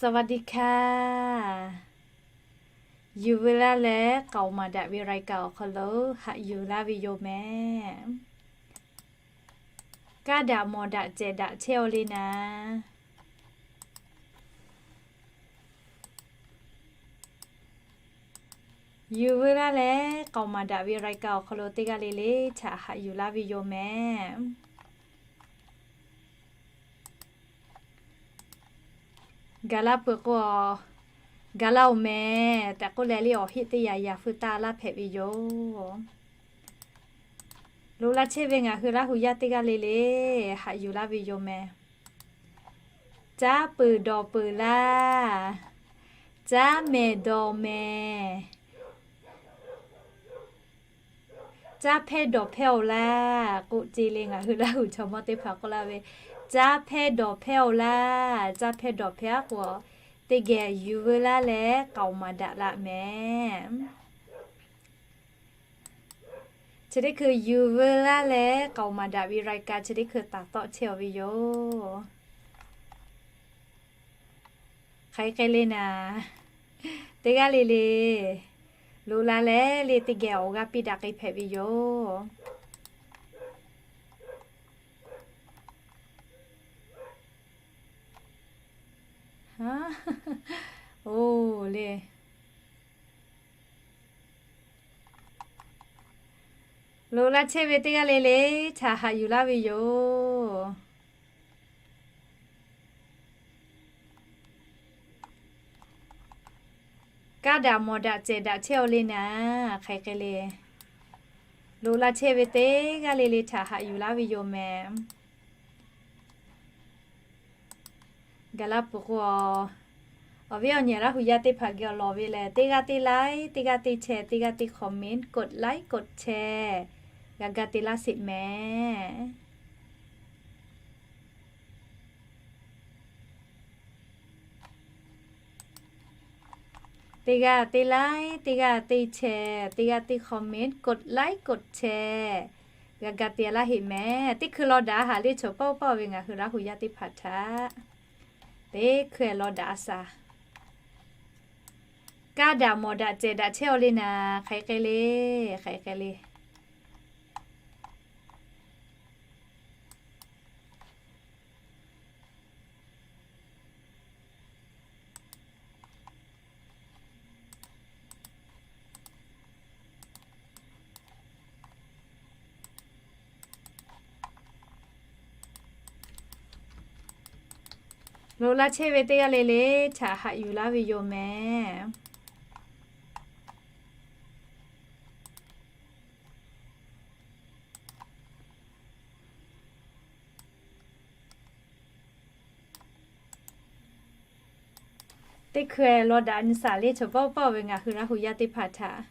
สวัสดีค่ะ Yuˬ veu laˇ leh k'aoˍ maˍ daꞈ ve รายการ awˬ hk'aw lo haꞈ yuˬ laˇ ve yoˬ mehˍ. Kaˇ daꞈ mawˬ daꞈ cehˬ daꞈ chehˇ-aw le naˍ. Yuˬ veu laˇ leh k'aoˍ maˍ daꞈ ve รายการ awˬ hk'aw lo teˇ g'aˇ le le htaꞈ haꞈ yuˬ laˇ ve yoˬ mehˍ. Gaˬ la peuˬ k'o, gaˬ la-oˬ mehˍ tehꞈ k'oˆ leh le awˬ heˆ teˇ yanˇ yanˇ feu taˇ laˇ hpehꞈ ve yoˬ. Loꞈ la chehˇ ve ngaˬ hui Laˇ hu yaˇ teˇ g'aˇ le le haꞈ yuˬ laˇ ve yoˬ mehˍ. Caˉ peuˬ dawˬ peuˬ laˇ. Caˉ mehˍ dawˬ mehˍ. Caˉ hpehˇ dawˬ hpehˇ-oˬ laˇ k'oˆ ce le ngaˬ hui Laˇ hu chaw mawˇ teˇ hpaˍ k'oˆ laˇ ve, caˉ hpehˇ dawˬ hpehˇ-oˬ laˇ. Caˉ hpehˇ dawˬ hpehˇ-aˉ k'o, teˇ geh yuˬ veu laˇ leh k'aoˍ maˍ daꞈ laˇ mehˍ. Chi teˇ hkui yuˬ veu laˇ leh k'aoˍ maˍ daꞈ ve รายการ chi teˇ hkui taˍ tawˆ chehˇ-aw ve yoˬ. Hk'aˬ hk'e le naˍ, teˇ g'aˇ le le loꞈ la leh le teˇ geh awˬ g'aˇ piˇ daꞈ k'ai hpehꞈ ve yoˬ. Oˬ le. Loꞈ la chehˇ ve teˇ g'aˇ le le htaꞈ haꞈ yuˬ laˇ ve yoˬ. Kaˇ daꞈ mawˬ daꞈ cehˬ daꞈ chehˇ-aw le naˍ, hk'aˬ hk'e le. Loꞈ la chehˇ ve teˇ g'aˇ le le htaꞈ haꞈ yuˬ laˇ ve yoˬ mehˍ. Gaˬ la peuˬ k'o, awˬ viˉ awˬ nyi Laˇ hu yaˇ teˇ hpaˍ geh awˬ lawˬ ve lehˬ, teˇ g'aˇ teˇ like, teˇ g'aˇ teˇ share, teˇ g'aˇ teˇ comment, กดไลค์ กดแชร์ g'a ga te laˇ sheˍ mehˍ. Teˇ g'aˇ teˇ like, teˇ g'aˇ teˇ share, teˇ g'aˇ teˇ comment, กดไลค์ กดแชร์ g'a ga te laˇ sheˍ mehˍ. Teˇ hkui law daꞈ haꞈ le chaw paˆ paˆ ve ngaˬ hui Laˇ hu yaˇ teˇ hpaˍ htaꞈ teˇ hkui law daꞈ a shaˍ. Kaˇ daꞈ mawˬ daꞈ cehˬ daꞈ chehˇ-aw le naˍ, hk'aˬ hk'e le, hk'aˬ hk'e le. Loꞈ la chehˇ ve teˇ g'aˇ le le htaꞈ haꞈ yuˬ laˇ ve yoˬ mehˍ. Teˇ hkui law daꞈ nyi shaˍ le chaw paˆ paˆ ve ngaˬ hui Laˇ hu yaˇ teˇ hpaˍ htaꞈ.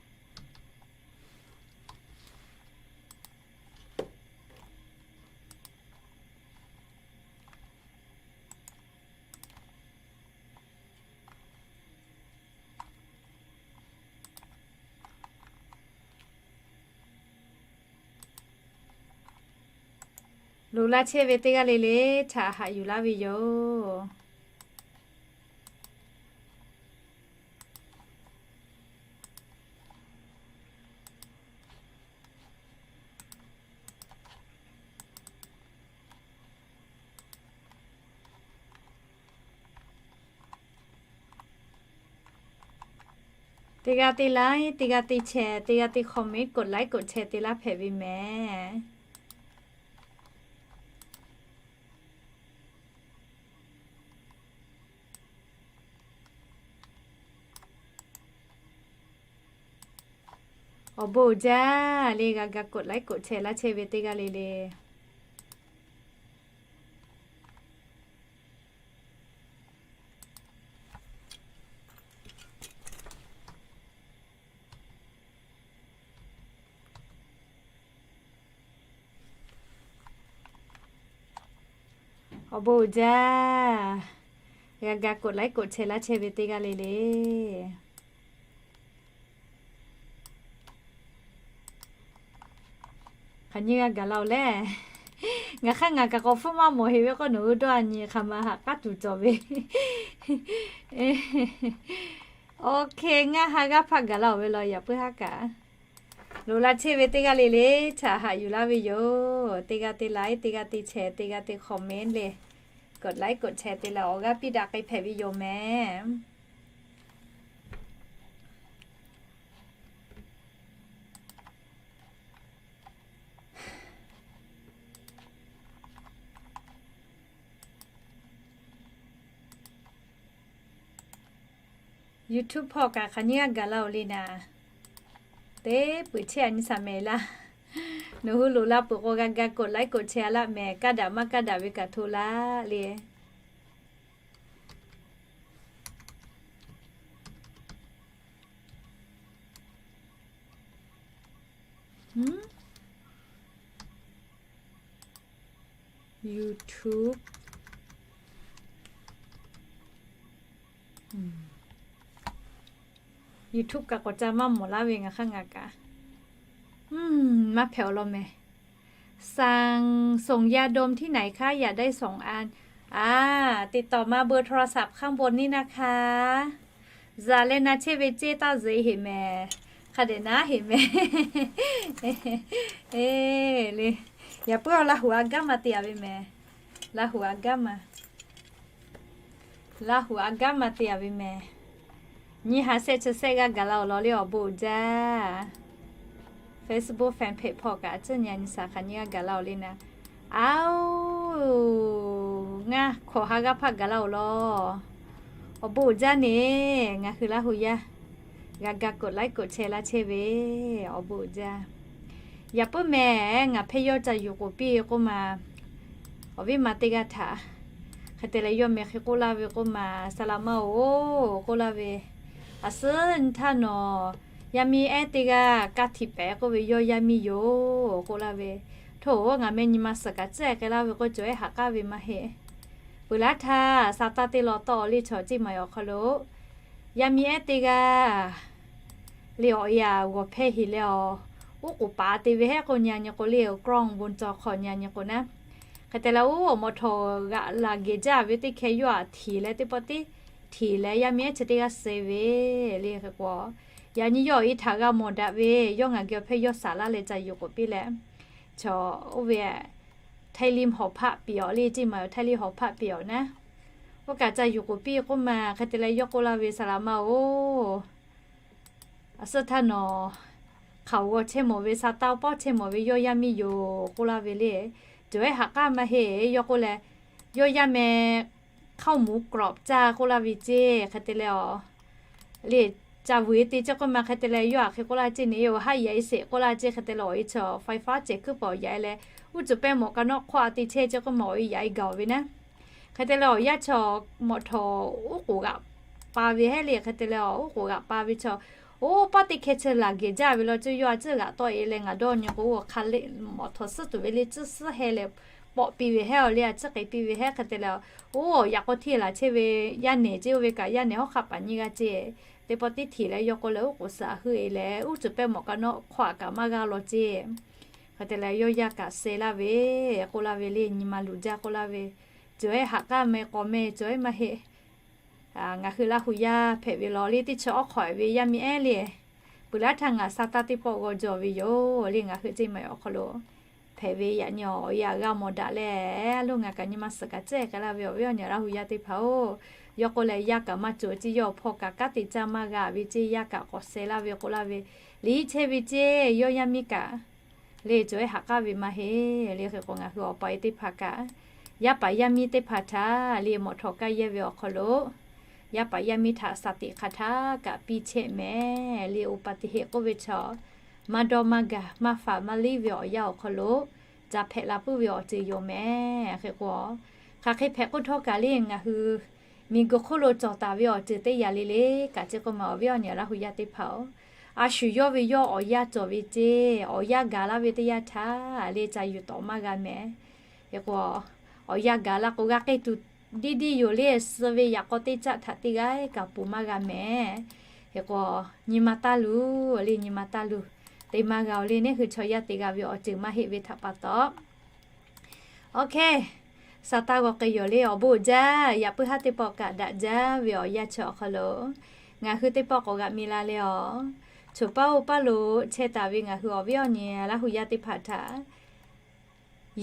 Loꞈ la chehˇ ve teˇ g'aˇ le le htaꞈ haꞈ yuˬ laˇ ve yoˬ. Teˇ g'aˇ teˇ like, teˇ g'aˇ teˇ share, teˇ g'aˇ teˇ comment, กดไลค์ กดแชร์ te laˇ hpehꞈ ve mehˍ. Awˬ bon uiˍ jaˇ le g'a ga กดไลค์ กดแชร์ laˇ chehˇ ve teˇ g'aˇ le le. Awˬ bon uiˍ jaˇ. G'a ga กดไลค์ กดแชร์ laˇ chehˇ ve teˇ g'aˇ le le. Hk'aˬ nyi g'a gaˬ la-oˬ lehˬ. Ngaˬ hk'aˇ ngaˬ kaꞈ k'awꞈ hpfuhˇ maˇ mawˬ heˆ ve k'o, nawˬ hui dawˇ a nyi hk'aˬ ma haꞈ k'aˉ tuˬ cawˬ ve. Okay, ngaˇ ha g'aˇ hpaˆ gaˬ la-oˬ ve law, yaꞈ puiˉ haˉ kaꞈ loꞈ la chehˇ ve teˇ g'aˇ le le htaꞈ haꞈ yuˬ laˇ ve yoˬ. Teˇ g'aˇ te like, teˇ g'aˇ te share, teˇ g'aˇ te comment le. G'uiˬ like g'uiˬ share te leh awˬ g'aˇ piˇ daꞈ k'ai hpehꞈ ve yoˬ mehˍ. YouTube hpawˇ kaꞈ hk'aˬ nyiˇ g'aˇ gaˬ la-oˬ le naˍ. Teˇ peuˬ chehˇ a nyi shaˍ mehˍ laˇ. Nawˬ hui loꞈ la peuˬ k'o g'a ga กดไลค์ กดแชร์ laˇ mehˍ. Kaˇ daꞈ maˇ kaˇ daꞈ ve kaꞈ hto laˇ le. YouTube, YouTube kaꞈ k'awꞈ ca maˇ mawˬ laˇ ve ngaˬ hk'aˇ ngaˬ kaꞈ maˇ hpehꞈ awˬ lawn mehˍ. สั่ง ส่งยาดมที่ไหนคะ อยากได้สองอัน อ่า ติดต่อมาเบอร์โทรศัพท์ข้างบนนี้นะคะ Za leh na chehˇ ve ceˇ taˇ zeꞈ heꞈ mehˍ. Hk'a dehꞈ naˉ heꞈ mehˍ. Eˬ le, yaꞈ puiˉ a Laˇ huˍ a gaˇ ma te a ve mehˍ. Laˇ huˍ a gaˇ ma, Laˇ huˍ a gaˇ ma te a ve mehˍ. Nyiˇ ha shehˆ chi shehˆ g'aˇ gaˬ la awˬ lawn le awˬ bon uiˍ jaˇ. Facebook fan page hpawˇ kaꞈ a ciˉ nyi a nyi shaˍ hk'aˬ nyiˇ g'aˇ gaˬ la awˬ le naˍ. Aoˬ, ngaˇ hkawꞈ ha g'aˇ hpaˆ gaˬ la awˬ lawn. Awˬ bon uiˍ jaˇ neˬ, ngaˬ hui Laˇ huˍ yaˇ g'a ga กดไลค์ กดแชร์ laˇ chehˇ ve, awˬ bon uiˍ jaˇ. Yaꞈ puiˉ mehˍ, ngaˬ hpehˇ yawˇ ca yuˬ k'oˍ piˇ k'oˆ ma, awˬ viˉ ma teˇ g'aˇ htaꞈ hk'e te leh yawˇ meh hk'e k'oˆ laˇ ve k'oˆ ma, สลามะ oˬ k'oˆ laˇ ve, a suhˉ nyi htaˇ nawˬ yaˇ miˇ ehˉ teˇ g'aˇ kaˇ htiꞈ pehˍ k'oˆ ve yawˇ yaˇ miˇ yoˬ k'oˆ laˇ ve, htoꞈ ngaˬ meh nyi ma suhˍ kaꞈ tcuhˉ k'ai laˇ ve k'o, cawˬ ehˉ haꞈ k'aˉ ve maˇ heˆ. Peuˬ laˇ htaˇ sa taˇ teˇ law tawˆ le chaw ceˇ maˬ awˬ hk'aw lo yaˇ miˇ ehˉ teˇ g'aˇ le awˬ e a g'awˬ hpehˇ heˍ leh awˬ, uˉ k'oˍ paˍ te ve hehˉ k'o nyi a nyi k'o le, กล้องวงจร hk'aw nyi a nyi k'o naˉ, hk'e te leh oˇ awˬ mawꞈ htawˍ g'aꞈ laˬ gehˬ jaˇ ve teˇ hkeh yawˇ aꞈ htiˍ leh teˇ pawˆ tiˉ htiˍ leh yaˇ miˇ ehˉ chi teˇ g'aˇ suh ve le. Hk'e k'o, yaꞈ nyi yawˇ awˬ e htaꞈ g'a mawˬ daꞈ ve, yawˇ ngaˬ geh awˬ hpehˇ yawˇ saˍ laˇ leh ca yuˬ k'oˍ piˇ leh, chaw oˇ ve ไทยริมหอพัก piˍ awˬ le ceˇ maˬ, ไทยริมหอพัก piˍ awˬ naˉ, oˇ kaꞈ ca yuˬ k'oˍ piˇ k'oˆ ma, hk'e te leh yawˇ k'oˆ laˇ ve, สลามะ oˬ, a suhˉ htaˇ nawˬ hk'aoˍ g'aw chehˇ mawˬ ve, sa taˇ pawˆ chehˇ mawˬ ve yawˇ yaˇ miˇ yoˬ k'oˆ laˇ ve le. Cawˬ ehˉ haꞈ k'aˉ maˇ heˆ. Yawˇ k'oˆ leh, yawˇ yaˇ meh ข้าวหมูกรอบ caˇ k'oˆ laˇ ve ceˇ, hk'e te leh awˬ le, ca vuiˬ te ceˇ k'oˆ ma, hk'e te leh yawˇ aꞈ hk'e k'oˆ laˇ ceˇ neˬ, haˆ yaꞈ e sheˍ k'oˆ laˇ ceˇ. Hk'e te leh awˬ e chaw ไฟฟ้า cehˬ kuiˉ paˍ yaꞈ e leh, uˉ cuˬ pehˇ mawꞈ ka nawˉ hk'awˇ a te chehˇ ceˇ k'oˆ ma, awˬ e yaꞈ e gaˬ ve naˉ, hk'e te leh awˬ yaˇ chaw mawꞈ htawˍ uˉ k'oˍ g'aꞈ pa ve hehˉ le. Hk'e te leh awˬ uˉ k'oˍ g'aꞈ pa ve chaw, oˇ pawˆ teˇ hkeh chi laˬ gehˬ jaˇ ve law, cuˇ yawˇ a ciˉ g'aꞈ tawˆ e leh ngaˬ dawˇ nyi k'o, hk'a le mawꞈ htawˍ suhˉ tuˬ ve le, ciˉ suhˉ heh leh pawˆ piˇ ve hehˉ awˬ le, a ciˉ k'ai piˇ ve hehˉ. Hk'e te leh oˇ awˬ yaꞈ k'aw htiˇ laˬ chehˇ ve yaˇ nehˬ ceˇ, oˇ ve kaꞈ yaˇ nehˬ hawˉ hk'aˆ paˍ nyiˇ g'aˇ ceˇ, teˇ pawˆ tiˉ htiˍ leh yawˇ k'oˆ leh, uˉ k'oˍ suhˍ a heuˆ e leh, uˉ cuˬ pehˇ mawꞈ ka nawˉ hk'awˇ a kaꞈ maˇ g'aˇ law ceˇ. Hk'e te leh yawˇ yaˇ kaꞈ suh laˇ ve k'oˆ laˇ ve le, nyi ma luˬ jaˇ k'oˆ laˇ ve, cawˬ ehˉ haꞈ k'aˉ meh k'awꞈ meh cawˬ ehˉ maˇ heˆ. Ngaˬ hui Laˇ huˍ yaˇ hpehꞈ ve law le, teˇ chi awˉ hk'awꞈ ve yaˇ miˇ ehˉ le, peuˬ laˇ htaˇ ngaˬ sa taˇ teˇ pawˆ g'aw jaw ve yoˬ le. Ngaˬ hui ceˇ maˬ awˬ hk'aw lo hpehꞈ ve yaꞈ nyi awˬ yaꞈ g'a mawˬ daꞈ leh, lo ngaˬ kaꞈ nyi ma suhˍ kaꞈ cehˇ k'ai laˇ ve awˬ viˉ awˬ nyi Laˇ huˍ yaˇ teˇ hpaˍ-oˬ, yawˇ k'oˆ leh yaˇ kaꞈ maˇ cawˬ ceˇ, yawˇ awˬ hpawˇ kaꞈ kanˉ te caˇ maˇ g'a ve ceˇ, yaˇ kaꞈ k'awꞈ suh laˇ ve k'oˆ laˇ ve, liꞈ chehˇ ve ceˇ, yawˇ yaˇ miˇ kaꞈ le cawˬ ehˉ haꞈ k'aˉ ve maˇ heˆ le. Hk'e k'o ngaˬ hui awˬ pa e teˇ hpaˍ kaꞈ, yaˇ paˍ yaˇ miˇ teˇ hpaˍ htaꞈ le mawꞈ htawˍ kaˇ yehˇ ve awˬ hk'aw lo, yaˇ paˍ yaˇ miˇ htaꞈ สติ hk'aˬ htaˇ kaꞈ piˇ chehˇ mehˍ le. อุบัติเหตุ k'oˆ ve chaw, maˇ dawˇ maˇ gaˬ maˇ faˍ maˇ liˇ ve awˬ yanˇ awˬ hk'aw lo ca hpehꞈ la puiˉ ve awˬ ceuˬ yoˬ mehˍ. Hk'e k'o, hk'aˬ hk'e hpehꞈ k'oˆ htawˇ kaꞈ le ngaˬ hui miˬguiˬ hk'oˆ lo cawˬ taˍ ve awˬ ceuˬ teˇ yanˇ le le kaꞈ ceˇ k'oˆ ma, awˬ viˉ awˬ nyi Laˇ huˍ yaˇ teˇ hpaˍ-oˬ, a shu yawˇ ve yawˇ awˬ yanˇ cawˬ ve ceˇ, awˬ yanˇ gaˬ laˇ ve teˇ yanˇ htaˇ le ca yuˬ tawˍ maˇ g'a mehˍ. Hk'e k'o, awˬ yanˇ gaˬ la k'o g'a k'ai tuˬ diˇ diˇ yoˬ le. Suh ve yaꞈ k'aw teˇ caˆ htaꞈ teˇ g'aˇ kaꞈ ponˬ maˇ g'a mehˍ. Hk'e k'o, nyi ma taˇ luˬ le, nyi ma taˇ luˬ. Te maˇ g'a-oˬ le, neˇ hui chaw yaˇ te g'a ve awˬ ceuˬ maˇ heˆ ve htaꞈ pa taw, Awˬ hk'e, sa taˇ g'aw k'ai yoˬ le. Awˬ bon jaˇ. Yaꞈ puiˉ haˉ teˇ pawˆ kaꞈ daꞈ jaˇ ve awˬ yanˇ chi awˬ hk'aw lo ngaˬ hui teˇ pawˆ k'awꞈ g'aꞈ mi la le awˬ. Choˬ paˇ oˇ paˇ lo chehˇ taˍ ve ngaˬ hui awˬ viˉ awˬ nyi Laˇ hu yaˇ teˇ hpaˍ htaꞈ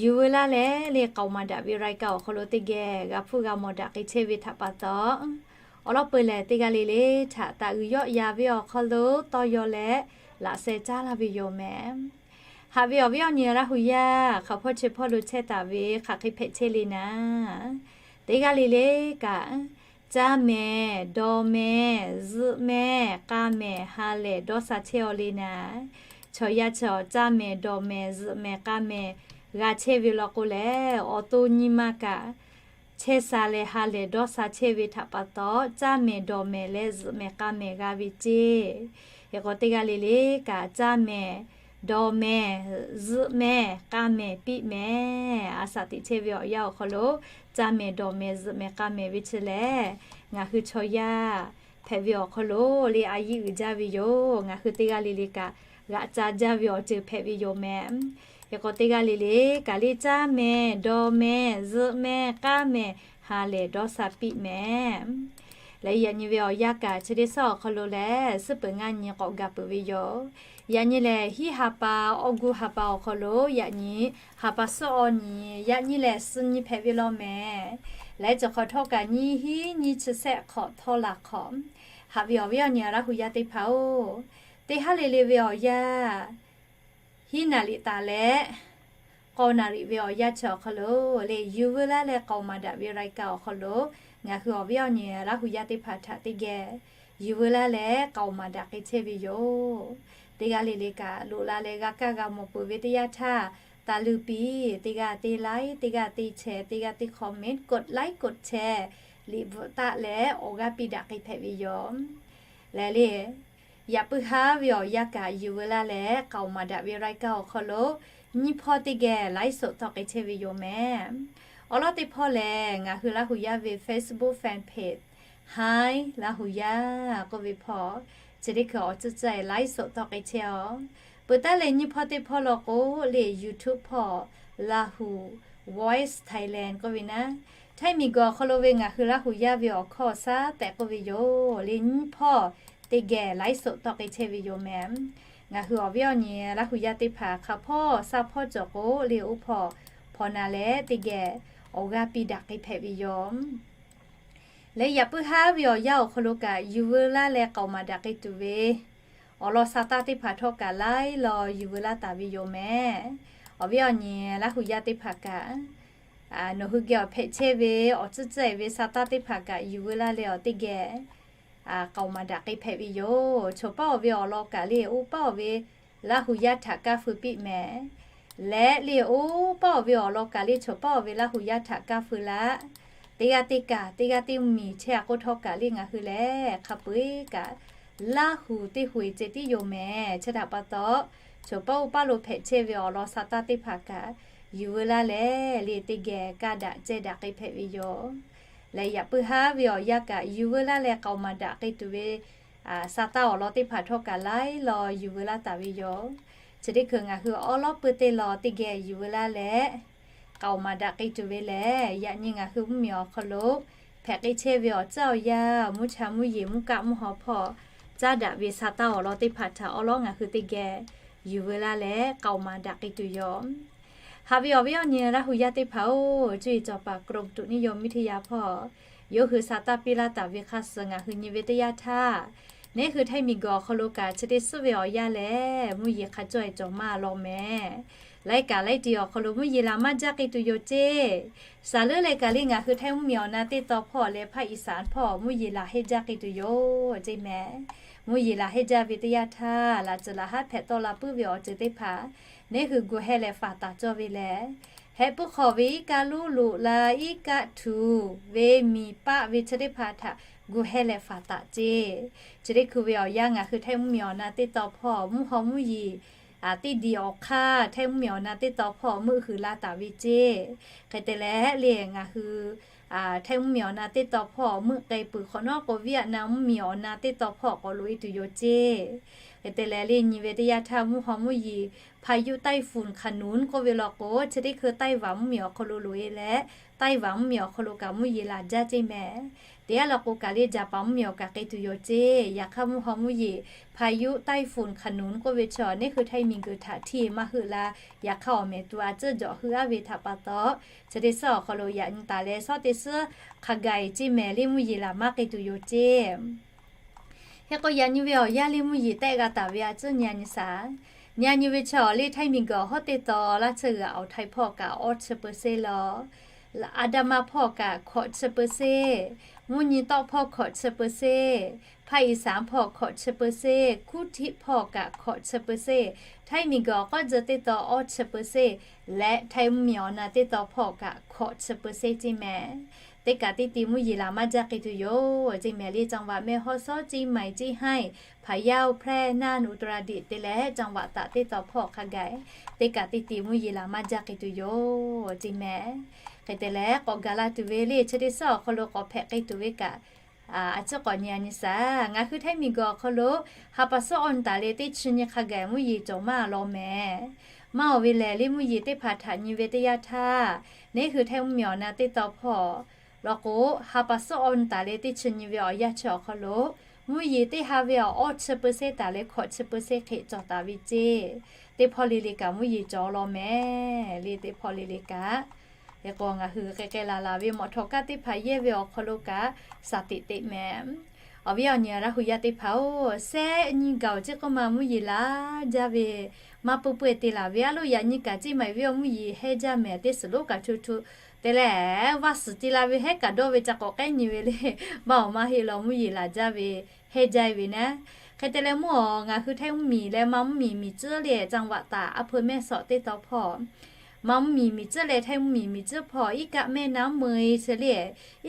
yuˬ veu laˇ leh le k'aoˍ maˍ daꞈ ve รายการ awˬ hk'aw lo teˇ geh g'a hpfuhˇ g'a mawˬ daꞈ k'ai chehˇ ve htaꞈ pa taw, awˬ lawn peuˬ lehˬ teˇ g'aˇ le le htaꞈ taˍ uiˍ yawˆ yan ve awˬ hk'aw lo tawˇ yaw leh laꞈ sheh caˉ laˇ ve yoˬ mehˍ. Haꞈ ve awˬ viˉ awˬ nyi Laˇ hu yaˇ hk'aˬ hpawˇ chi hpawˇ lo chehˇ taˍ ve hk'aˬ hk'e hpehꞈ chehˇ le naˍ, teˇ g'aˇ le le kaꞈ, caˇ mehˍ, dawˬ mehˍ, zuhꞈ mehˍ, k'a mehˍ, ha lehˬ dawˇ sha chehˇ aw le naˍ. Chaw yaˇ chaw caˇ mehˍ, dawˬ mehˍ, zuhꞈ mehˍ, k'a mehˍ g'a chehˇ ve law k'o lehˬ, awˬ to nyi ma kaꞈ chehˇ sha leh ha lehˬ dawˇ sha chehˇ ve htaꞈ pa taw, caˇ mehˍ, dawˬ mehˍ leh zuhꞈ mehˍ, k'a mehˍ g'a ve ceˇ. Hk'e k'o teˇ g'aˇ le le kaꞈ caˇ mehˍ, dawˬ mehˍ, zuhꞈ mehˍ, k'a mehˍ, piˇ mehˍ, a shaꞈ teꞈ chehˇ ve awˬ yanˇ awˬ hk'aw lo caˇ mehˍ, dawˬ mehˍ, zuhꞈ mehˍ, k'a mehˍ ve chi lehˬ, ngaˬ hui chaw yaˇ hpehꞈ ve awˬ hk'aw lo le a yiˇ uiˍ jaˇ ve yoˬ. Ngaˬ hui teˇ g'aˇ le le kaꞈ g'aꞈ ca jaˇ ve awˬ ceuˬ hpehꞈ ve yoˬ mehˍ. Hk'e k'o teˇ g'aˇ le le kaꞈ le caˇ mehˍ, dawˬ mehˍ, zuhꞈ mehˍ, k'a mehˍ, ha lehˬ dawˇ sha piˇ mehˍ. Leh yaꞈ nyi ve awˬ yanˇ kaꞈ chi teˇ suhˉ awˬ hk'aw lo lehˬ, suhˉ peuˬ ngaˇ nyi k'awꞈ gaˬ peuˬ ve yoˬ. Yaꞈ nyi lehˬ, hiˉ ha pa awˬ gu ha pa awˬ hk'aw lo yaꞈ nyi, ha pa suhˉ awˬ nyi, yaꞈ nyi lehˬ suh nyi hpehꞈ ve law mehˍ. Leh chi hk'awꞈ htawˇ kaꞈ nyiˇ hinˉ nyiˇ chi sehˆ hk'awꞈ htawˇ laˬ hk'awꞈ, haꞈ ve awˬ viˉ awˬ nyi Laˇ hu yaˇ teˇ hpaˍ-oˬ, teˇ haˉ le le ve awˬ yanˇ hiˉ naˍ riˍ taˍ leh k'aw naˍ riˍ ve awˬ yanˇ chi awˬ hk'aw lo le yuˬ veu laˇ leh k'aoˍ maˍ daꞈ ve รายการ awˬ hk'aw lo ngaˬ hui awˬ viˉ awˬ nyi Laˇ hu yaˇ teˇ hpaˍ htaꞈ teˇ geh yuˬ veu laˇ leh k'aoˍ maˍ daꞈ k'ai chehˇ ve yoˬ. Teˇ g'aˇ le le kaꞈ loꞈ la leh g'a kaˇ g'a mawˬ peuˬ ve teˇ yanˇ htaˇ, taˍ luˬ piˇ, teˇ g'aˇ teˇ like, teˇ g'aˇ teˇ share, teˇ g'aˇ teˇ comment, กดไลค์ กดแชร์ liꞈ bvuhꞈ taˆ leh awˬ g'aˇ piˇ daꞈ k'ai hpehꞈ ve yoˬ. Leh le, yaꞈ puiˉ haˉ ve awˬ yanˇ kaꞈ yuˬ veu laˇ leh k'aoˍ maˍ daꞈ ve รายการ awˬ hk'aw lo nyiˇ hpawˇ teˇ geh ไลฟ์สด tawˆ k'ai chehˇ ve yoˬ mehˍ. Awˬ lawn teˇ hpawˇ lehˬ, ngaˬ hui Laˇ hu yaˇ ve Facebook fan page Hi Laˇ hu yaˇ k'oˆ ve hpawˇ, chi teˇ hkui awˬ tcuhˉ tcuhˉ ไลฟ์สด tawˆ k'ai chehˇ-aˬ. Peuˬ taˉ leh nyiˇ hpawˇ teˇ hpawˇ law k'o le YouTube hpawˇ Lahu Voice Thailand k'oˆ ve naˉ, Htaiˇ miˬguiˬ awˬ hk'aw lo ve ngaˬ hui Laˇ hu yaˇ ve awˬ hkawˇ shaˉ tehꞈ k'oˆ ve yoˬ. Le nyiˇ hpawˇ teˇ geh ไลฟ์สด tawˆ k'ai chehˇ ve yoˬ mehˍ. Ngaˬ hui awˬ viˉ awˬ nyi Laˇ hu yaˇ teˇ hpaˍ hk'a hpawˇ sha hpawˇ cawˬ k'o le oˇ hpawˇ hpawnˬ na leh teˇ geh awˬ g'aˇ piˇ daꞈ k'ai hpehꞈ ve yoˬ. Leh yaꞈ puiˉ haˉ ve awˬ yanˇ awˬ hk'aw lo kaꞈ yuˬ veu laˇ leh k'aoˍ maˍ daꞈ k'ai tuˬ ve awˬ lawn sha taˇ teˇ hpaˍ htawˇ kaꞈ laiˉ law yuˬ veu laˇ taˍ ve yoˬ mehˍ. Awˬ viˉ awˬ nyi Laˇ hu yaˇ teˇ hpaˍ kaꞈ, nawˬ hui geh awˬ hpehꞈ chehˇ ve awˬ tcuhˉ tcuhˉ-e ve sha taˇ teˇ hpaˍ kaꞈ yuˬ veu laˇ leh awˬ teˇ geh k'aoˍ maˍ daꞈ k'ai hpehꞈ ve yoˬ. Choˬ paˇ awˬ ve awˬ lawn kaꞈ le oˇ paˇ awˬ ve Laˇ hu yaˇ htaꞈ kaˇ feu piˇ mehˍ. Leh le oˇ paˇ awˬ ve awˬ lawn kaꞈ le choˬ paˇ awˬ ve Laˇ hu yaˇ htaꞈ kaˇ feu laˇ. Teˇ g'aˇ teˇ kaꞈ, teˇ g'aˇ teˇ miˬ chehˇ-a k'oˆ htawˇ kaꞈ le ngaˬ hui lehˬ hk'a peu-eˬ kaꞈ Laˇ hu teˇ hui ceh tiˉ yoˬ mehˍ. Chi htaꞈ pa taw, choˬ paˇ oˇ paˇ lo hpehꞈ chehˇ ve awˬ lawn sha taˇ teˇ hpaˍ kaꞈ yuˬ veu laˇ leh le teˇ geh kaˇ daꞈ ceh daꞈ k'ai hpehꞈ ve yoˬ. Leh yaꞈ puiˉ haˉ ve awˬ yanˇ kaꞈ yuˬ veu laˇ leh k'aoˍ maˍ daꞈ k'ai tuˬ ve sha taˇ awˬ lawn teˇ hpaˍ htawˇ kaꞈ laiˉ law yuˬ veu laˇ taˍ ve yoˬ. Chi teˇ hkui ngaˬ hui awˉ lawˉ pui teˇ lawn teˇ geh yuˬ veu laˇ leh k'aoˍ maˍ daꞈ k'ai tuˬ ve lehˬ, yaꞈ nyi ngaˬ hui mvuhˇmiˬ awˬ hk'aw lo hpehꞈ k'ai chehˇ ve awˬ tcuhˉ awˬ yanˇ, mvuhˇ cha mvuhˇ yeˬ mvuhˇ kaˆ mvuhˇ haw hpawˇ caˉ daꞈ ve sha taˇ awˬ lawn teˇ hpaˍ htaꞈ awˉ lawˉ ngaˬ hui teˇ geh yuˬ veu laˇ leh k'aoˍ maˍ daꞈ k'ai tuˬ yoˬ. Haꞈ ve awˬ viˉ awˬ nyi Laˇ hu yaˇ teˇ hpaˍ-oˬ, cuˇ yiˍ cawˬ paˍ กรมอุตุนิยมวิทยา hpawˇ yawˇ hui sha taˇ piˇ laˇ taˍ ve hk'a suh ngaˬ hui nyi ve teˇ yanˇ htaˇ, neˇ hui Htaiˇ miˬguiˬ awˬ hk'aw lo kaꞈ chi teˇ suhˉ ve awˬ yanˇ lehˬ mvuhˇ yeˬ hk'a cawˇ-e cawˬ maˇ law mehˍ. Laiˉ kaꞈ laiˉ ti awˬ hk'aw lo mvuhˇ yeˬ laˬ maˇ jaˇ k'ai tuˬ yoˬ ceˇ. Saˍ leuˉ leh kaꞈ le ngaˬ hui Htaiˇ mvuhˇmiˬ awˬ na teˇ taw hpawˇ leh ภาคอีสาน hpawˇ mvuhˇ yeˬ laˬ hehnˇ jaˇ k'ai tuˬ yoˬ ceˇ mehˍ. Mvuhˇ yeˬ laˬ hehnˇ jaˇ ve teˇ yanˇ htaˇ, laꞈ tcuhˍ laꞈ haˉ hpehꞈ tawˆ la puiˉ ve awˬ ceuˬ teˇ hpaˍ neˇ hui gu heh leh faˍ taˍ cawˇ ve lehˬ, heh puiˉ hk'awꞈ ve iˉ kaˆ luˉ loꞈ la iˉ kaˆ htuꞈ ve miˬ paˆ ve chi teˇ hpaˍ htaꞈ gu heh leh faˍ taˍ ceˇ. Chi teˇ hkui ve awˬ yanˇ ngaˬ hui Htaiˇ mvuhˇmiˬ awˬ na teˇ taw hpawˇ mvuhˇ haw mvuhˇ yeˬ teˇ diˬ awˬ hk'aˇ Htaiˇ mvuhˇmiˬ awˬ na teˇ taw hpawˇ meuˆ huiˍ la taˍ ve ceˇ. Hk'e te leh le ngaˬ hui Htaiˇ mvuhˇmiˬ awˬ na teˇ taw hpawˇ meuˆ k'ai peuˬ hk'awꞈ nawˉ k'o, Vietnam mvuhˇmiˬ awˬ na teˇ taw hpawˇ k'awꞈ loꞈ e tuˬ yoˬ ceˇ. Hk'e te leh le nyi ve teˇ yanˇ htaˇ mvuhˇ haw mvuhˇ yeˬ hpa yuˆ Taiˇ funˍ hk'aˬ nuˍ k'oˆ ve law k'o, chi teˇ hkui Taiˇ vaˍ mvuhˇmiˬ awˬ hk'aw lo loꞈ e leh, Taiˇ vaˍ mvuhˇmiˬ awˬ hk'aw lo kaꞈ mvuhˇ yeˬ laˬ jaˇ ceˇ mehˍ. Teˇ yanˇ law k'o kaꞈ le Jaˍpaˍ mvuhˇmiˬ awˬ kaꞈ k'ai tuˬ yoˬ ceˇ. Yaꞈ hk'aˇ mvuhˇ haw mvuhˇ yeˬ hpa yuˆ Taiˇ funˍ hk'aˬ nuˍ k'oˆ ve chaw neˇ hui Htaiˇ miˬguiˬ htaꞈ hteˇ maˇ heuˆ la. Yaꞈ hk'aˇ awˬ mehˍ tuˬ a tcuhˉ jawꞈ heuˆ aˉ ve htaꞈ pa taw, chi teˇ suhˉ awˬ hk'aw lo yaꞈ nyi taˍ leh, shawˉ teˇ suhˉ hk'a gaˬ e ceˇ mehˍ le mvuhˇ yeˬ laˬ maˇ k'ai tuˬ yoˬ ceˇ. Hk'e k'o yaꞈ nyi ve awˬ yanˇ le mvuhˇ yeˬ tehˆ g'a taˍ ve a tcuhˉ nyi a nyi shaˍ. Nyi a nyi ve chaw le Htaiˇ miˬguiˬ awˬ hawˉ teˇ taw laˇ tsuhˇ g'uiˬ awˬ Htaiˇ hpawˇ kaꞈ awˇ chi เปอร์เซ็นต์ law, Andaman hpawˇ kaꞈ hkawꞈ chi เปอร์เซ็นต์, mvuhˇ nyi tawˆ hpawˇ hkawꞈ chi เปอร์เซ็นต์, ภาคอีสาน hpawˇ hkawꞈ chi เปอร์เซ็นต์, กรุงเทพ hpawˇ kaꞈ hkawꞈ chi เปอร์เซ็นต์, Htaiˇ miˬguiˬ awˬ k'awˇ tcuh teˇ taw awˇ chi เปอร์เซ็นต์ leh Htaiˇ mvuhˇmiˬ awˬ na teˇ taw hpawˇ kaꞈ hkawꞈ chi เปอร์เซ็นต์ ceˇ mehˍ. Teˇ kaꞈ teˇ ti mvuhˇ yeˬ laˬ maˇ jaˇ k'ai tuˬ yoˬ ceˇ mehˍ le. จังหวัดแม่ฮ่องสอน เชียงใหม่ เชียงราย พะเยา แพร่ น่าน อุตรดิตถ์ te leh จังหวัด taꞈ teˇ taw hpawˇ hk'a gaˬ teˇ kaꞈ teˇ ti mvuhˇ yeˬ laˬ maˇ jaˇ k'ai tuˬ yoˬ ceˇ mehˍ. Hk'e te leh k'awꞈ gaˬ la tuˬ ve le chi teˇ suhˉ awˬ hk'aw lo k'awꞈ hpehꞈ k'ai tuˬ ve kaꞈ, a ciˉ k'awꞈ nyi a nyi shaˍ. Ngaˬ hui Htaiˇ miˬguiˬ awˬ hk'aw lo ha pa suhˉ awˇ nyi taˍ leh teˇ chi nyi hk'a gaˬ mvuhˇ yeˬ cawˬ maˇ law mehˍ. Maˇ awˬ ve lehˬ le mvuhˇ yeˬ teˇ hpaˍ htaꞈ nyi ve teˇ yanˇ htaˇ, neˇ hui Htaiˇ mvuhˇmiˬ awˬ na teˇ taw hpawˇ law k'o, ha pa suhˉ awˇ nyi taˍ leh teˇ chi nyi ve awˬ yanˇ chi awˬ hk'aw lo mvuhˇ yeˬ teˇ ha ve awˬ awˇ chi เปอร์เซ็นต์ taˍ leh hkawꞈ chi เปอร์เซ็นต์ hk'e cawˬ taˍ ve ceˇ. Teˇ hpawˇ le le kaꞈ mvuhˇ yeˬ cawˬ law mehˍ le. Teˇ hpawˇ le le kaꞈ, hk'e k'o ngaˬ hui k'ai k'ai laˬ laˬ ve mawꞈ htawꞈ kaˇ teˇ hpaˍ yehˇ ve awˬ hk'aw lo kaꞈ shaˍ teꞈ teꞈ mehˍ. Awˬ viˉ awˬ nyi Laˇ hu yaˇ teˇ hpaˍ-oˬ, shehˆ nyi gaˬ-oˬ ceˇ k'oˆ ma mvuhˇ yeˬ laˬ jaˇ ve maˇ peuˇ peuˇ te laˬ ve a loˉ yaꞈ nyi kaꞈ ceˇ maˍ ve awˬ mvuhˇ yeˬ hehnˇ jaˇ mehˍ teˇ suhˍ lonˉ kaꞈ htu htu te leh, vaˇ suhˍ te la ve hehnˇ kaꞈ dawˇ ve ca k'awꞈ k'ehˉ nyi ve le. Maˇ awˬ maˇ heˆ law mvuhˇ yeˬ laˬ jaˇ ve hehnˇ jaˇ ve naˉ. Hk'e te leh mvuhˇ awˬ ngaˬ hui Htaiˇ mvuhˇmiˬ leh Manˇ mvuhˇmiˬ miˬ tcuhˉ le จังหวัดตาก อำเภอแม่สอด teˇ taw hpawˇ, Manˇ mvuhˇmiˬ miˬ tcuhˉ leh Htaiˇ mvuhˇmiˬ miˬ tcuhˉ hpawˇ iˉ kaˆ แม่น้ำเมย chi le,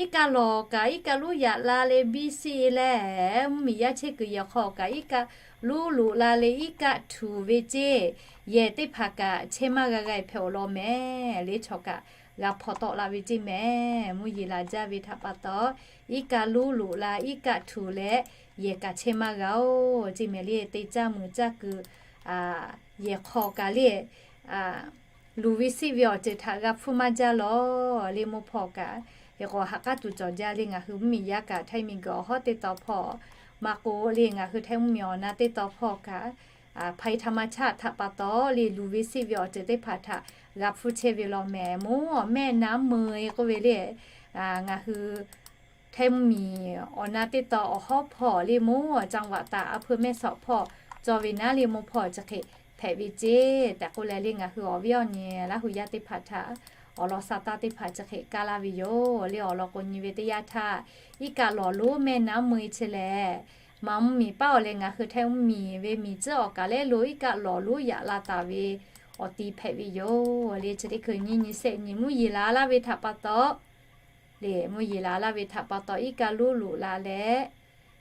iˉ kaˆ lawˬ kaꞈ iˉ kaˆ lonˉ yaꞈ la leh biˇ siˆ leh, mvuhˇmiˬ yaˇ chehˇ kuiˬ yehˬ hk'aw kaꞈ iˉ kaˆ lonˉ loꞈ la leh iˉ kaˆ htuˍ ve ceˇ, yehˬ teˇ hpaˍ kaꞈ chehˇ maˇ g'a g'a hpehꞈ-oˬ law mehˍ le. Chaw kaꞈ g'a hpaw tawˆ la ve ceˇ mehˍ. Mvuhˇ yeˬ laˬ jaˇ ve htaꞈ pa taw, iˉ kaˆ lonˉ loꞈ la iˉ kaˆ htuˍ leh yehˬ kaꞈ chehˇ maˇ g'a-oˬ ceˇ mehˍ le. Teˇ caˇ muiˬ caˇ kuiˬ yehˬ hk'aw kaꞈ le luˬ ve siˆ ve awˬ ceuˬ htaꞈ g'a hpfuhˇ maˇ jaˇ law le mvuhˇ hpawˇ kaꞈ. Hk'e k'o ha k'aˉ tuˬ cawˬ jaˇ le ngaˬ hui mvuhˇmiˬ yaˇ kaꞈ Htaiˇ miˬguiˬ awˬ hawˉ teˇ taw hpawˇ maˇ k'o le ngaˬ hui Htaiˇ mvuhˇmiˬ awˬ na teˇ taw hpawˇ kaꞈ ภัยธรรมชาติ htaꞈ pa taw le luˬ ve siˆ ve awˬ ceuˬ teˇ hpaˍ htaꞈ g'a hpfuhˇ chehˇ ve law mehˍ. Mvuhˇ awˬ แม่น้ำเมย k'oˆ ve le ngaˬ hui Htaiˇ mvuhˇmiˬ awˬ na teˇ taw awˬ hawˉ hpawˇ le mvuhˇ awˬ จังหวัดตาก อำเภอแม่สอด hpawˇ cawˬ ve naˉ le mvuhˇ hpawˇ chi hk'e hpehꞈ ve ceˇ tehꞈ k'oˆ leh le ngaˬ hui awˬ viˉ awˬ nyi Laˇ hu yaˇ teˇ hpaˍ htaꞈ awˬ lawn sha taˇ teˇ hpaˍ chi hk'e kaˇ laˇ ve yoˬ le. Awˬ lawn k'o nyi ve teˇ yanˇ htaˇ, iˉ kaˆ lawˬ lonˉ แม่น้ำเมย chi lehˬ, Manˇ mvuhˇmiˬ paˉ awˬ leh ngaˬ hui Htaiˇ mvuhˇmiˬ ve miˬ tcuhˉ awˬ kaˬ lehˉ lo iˉ kaˆ lawˬ lonˉ yaꞈ la taˍ ve awˬ ti hpehꞈ ve yoˬ le. Chi teˇ hkui nyiˇ nyi shehˆ nyi mvuhˇ yeˬ laˬ laˇ ve htaꞈ pa taw le mvuhˇ yeˬ laˬ laˇ ve htaꞈ pa taw iˉ kaˆ lonˉ loꞈ la leh,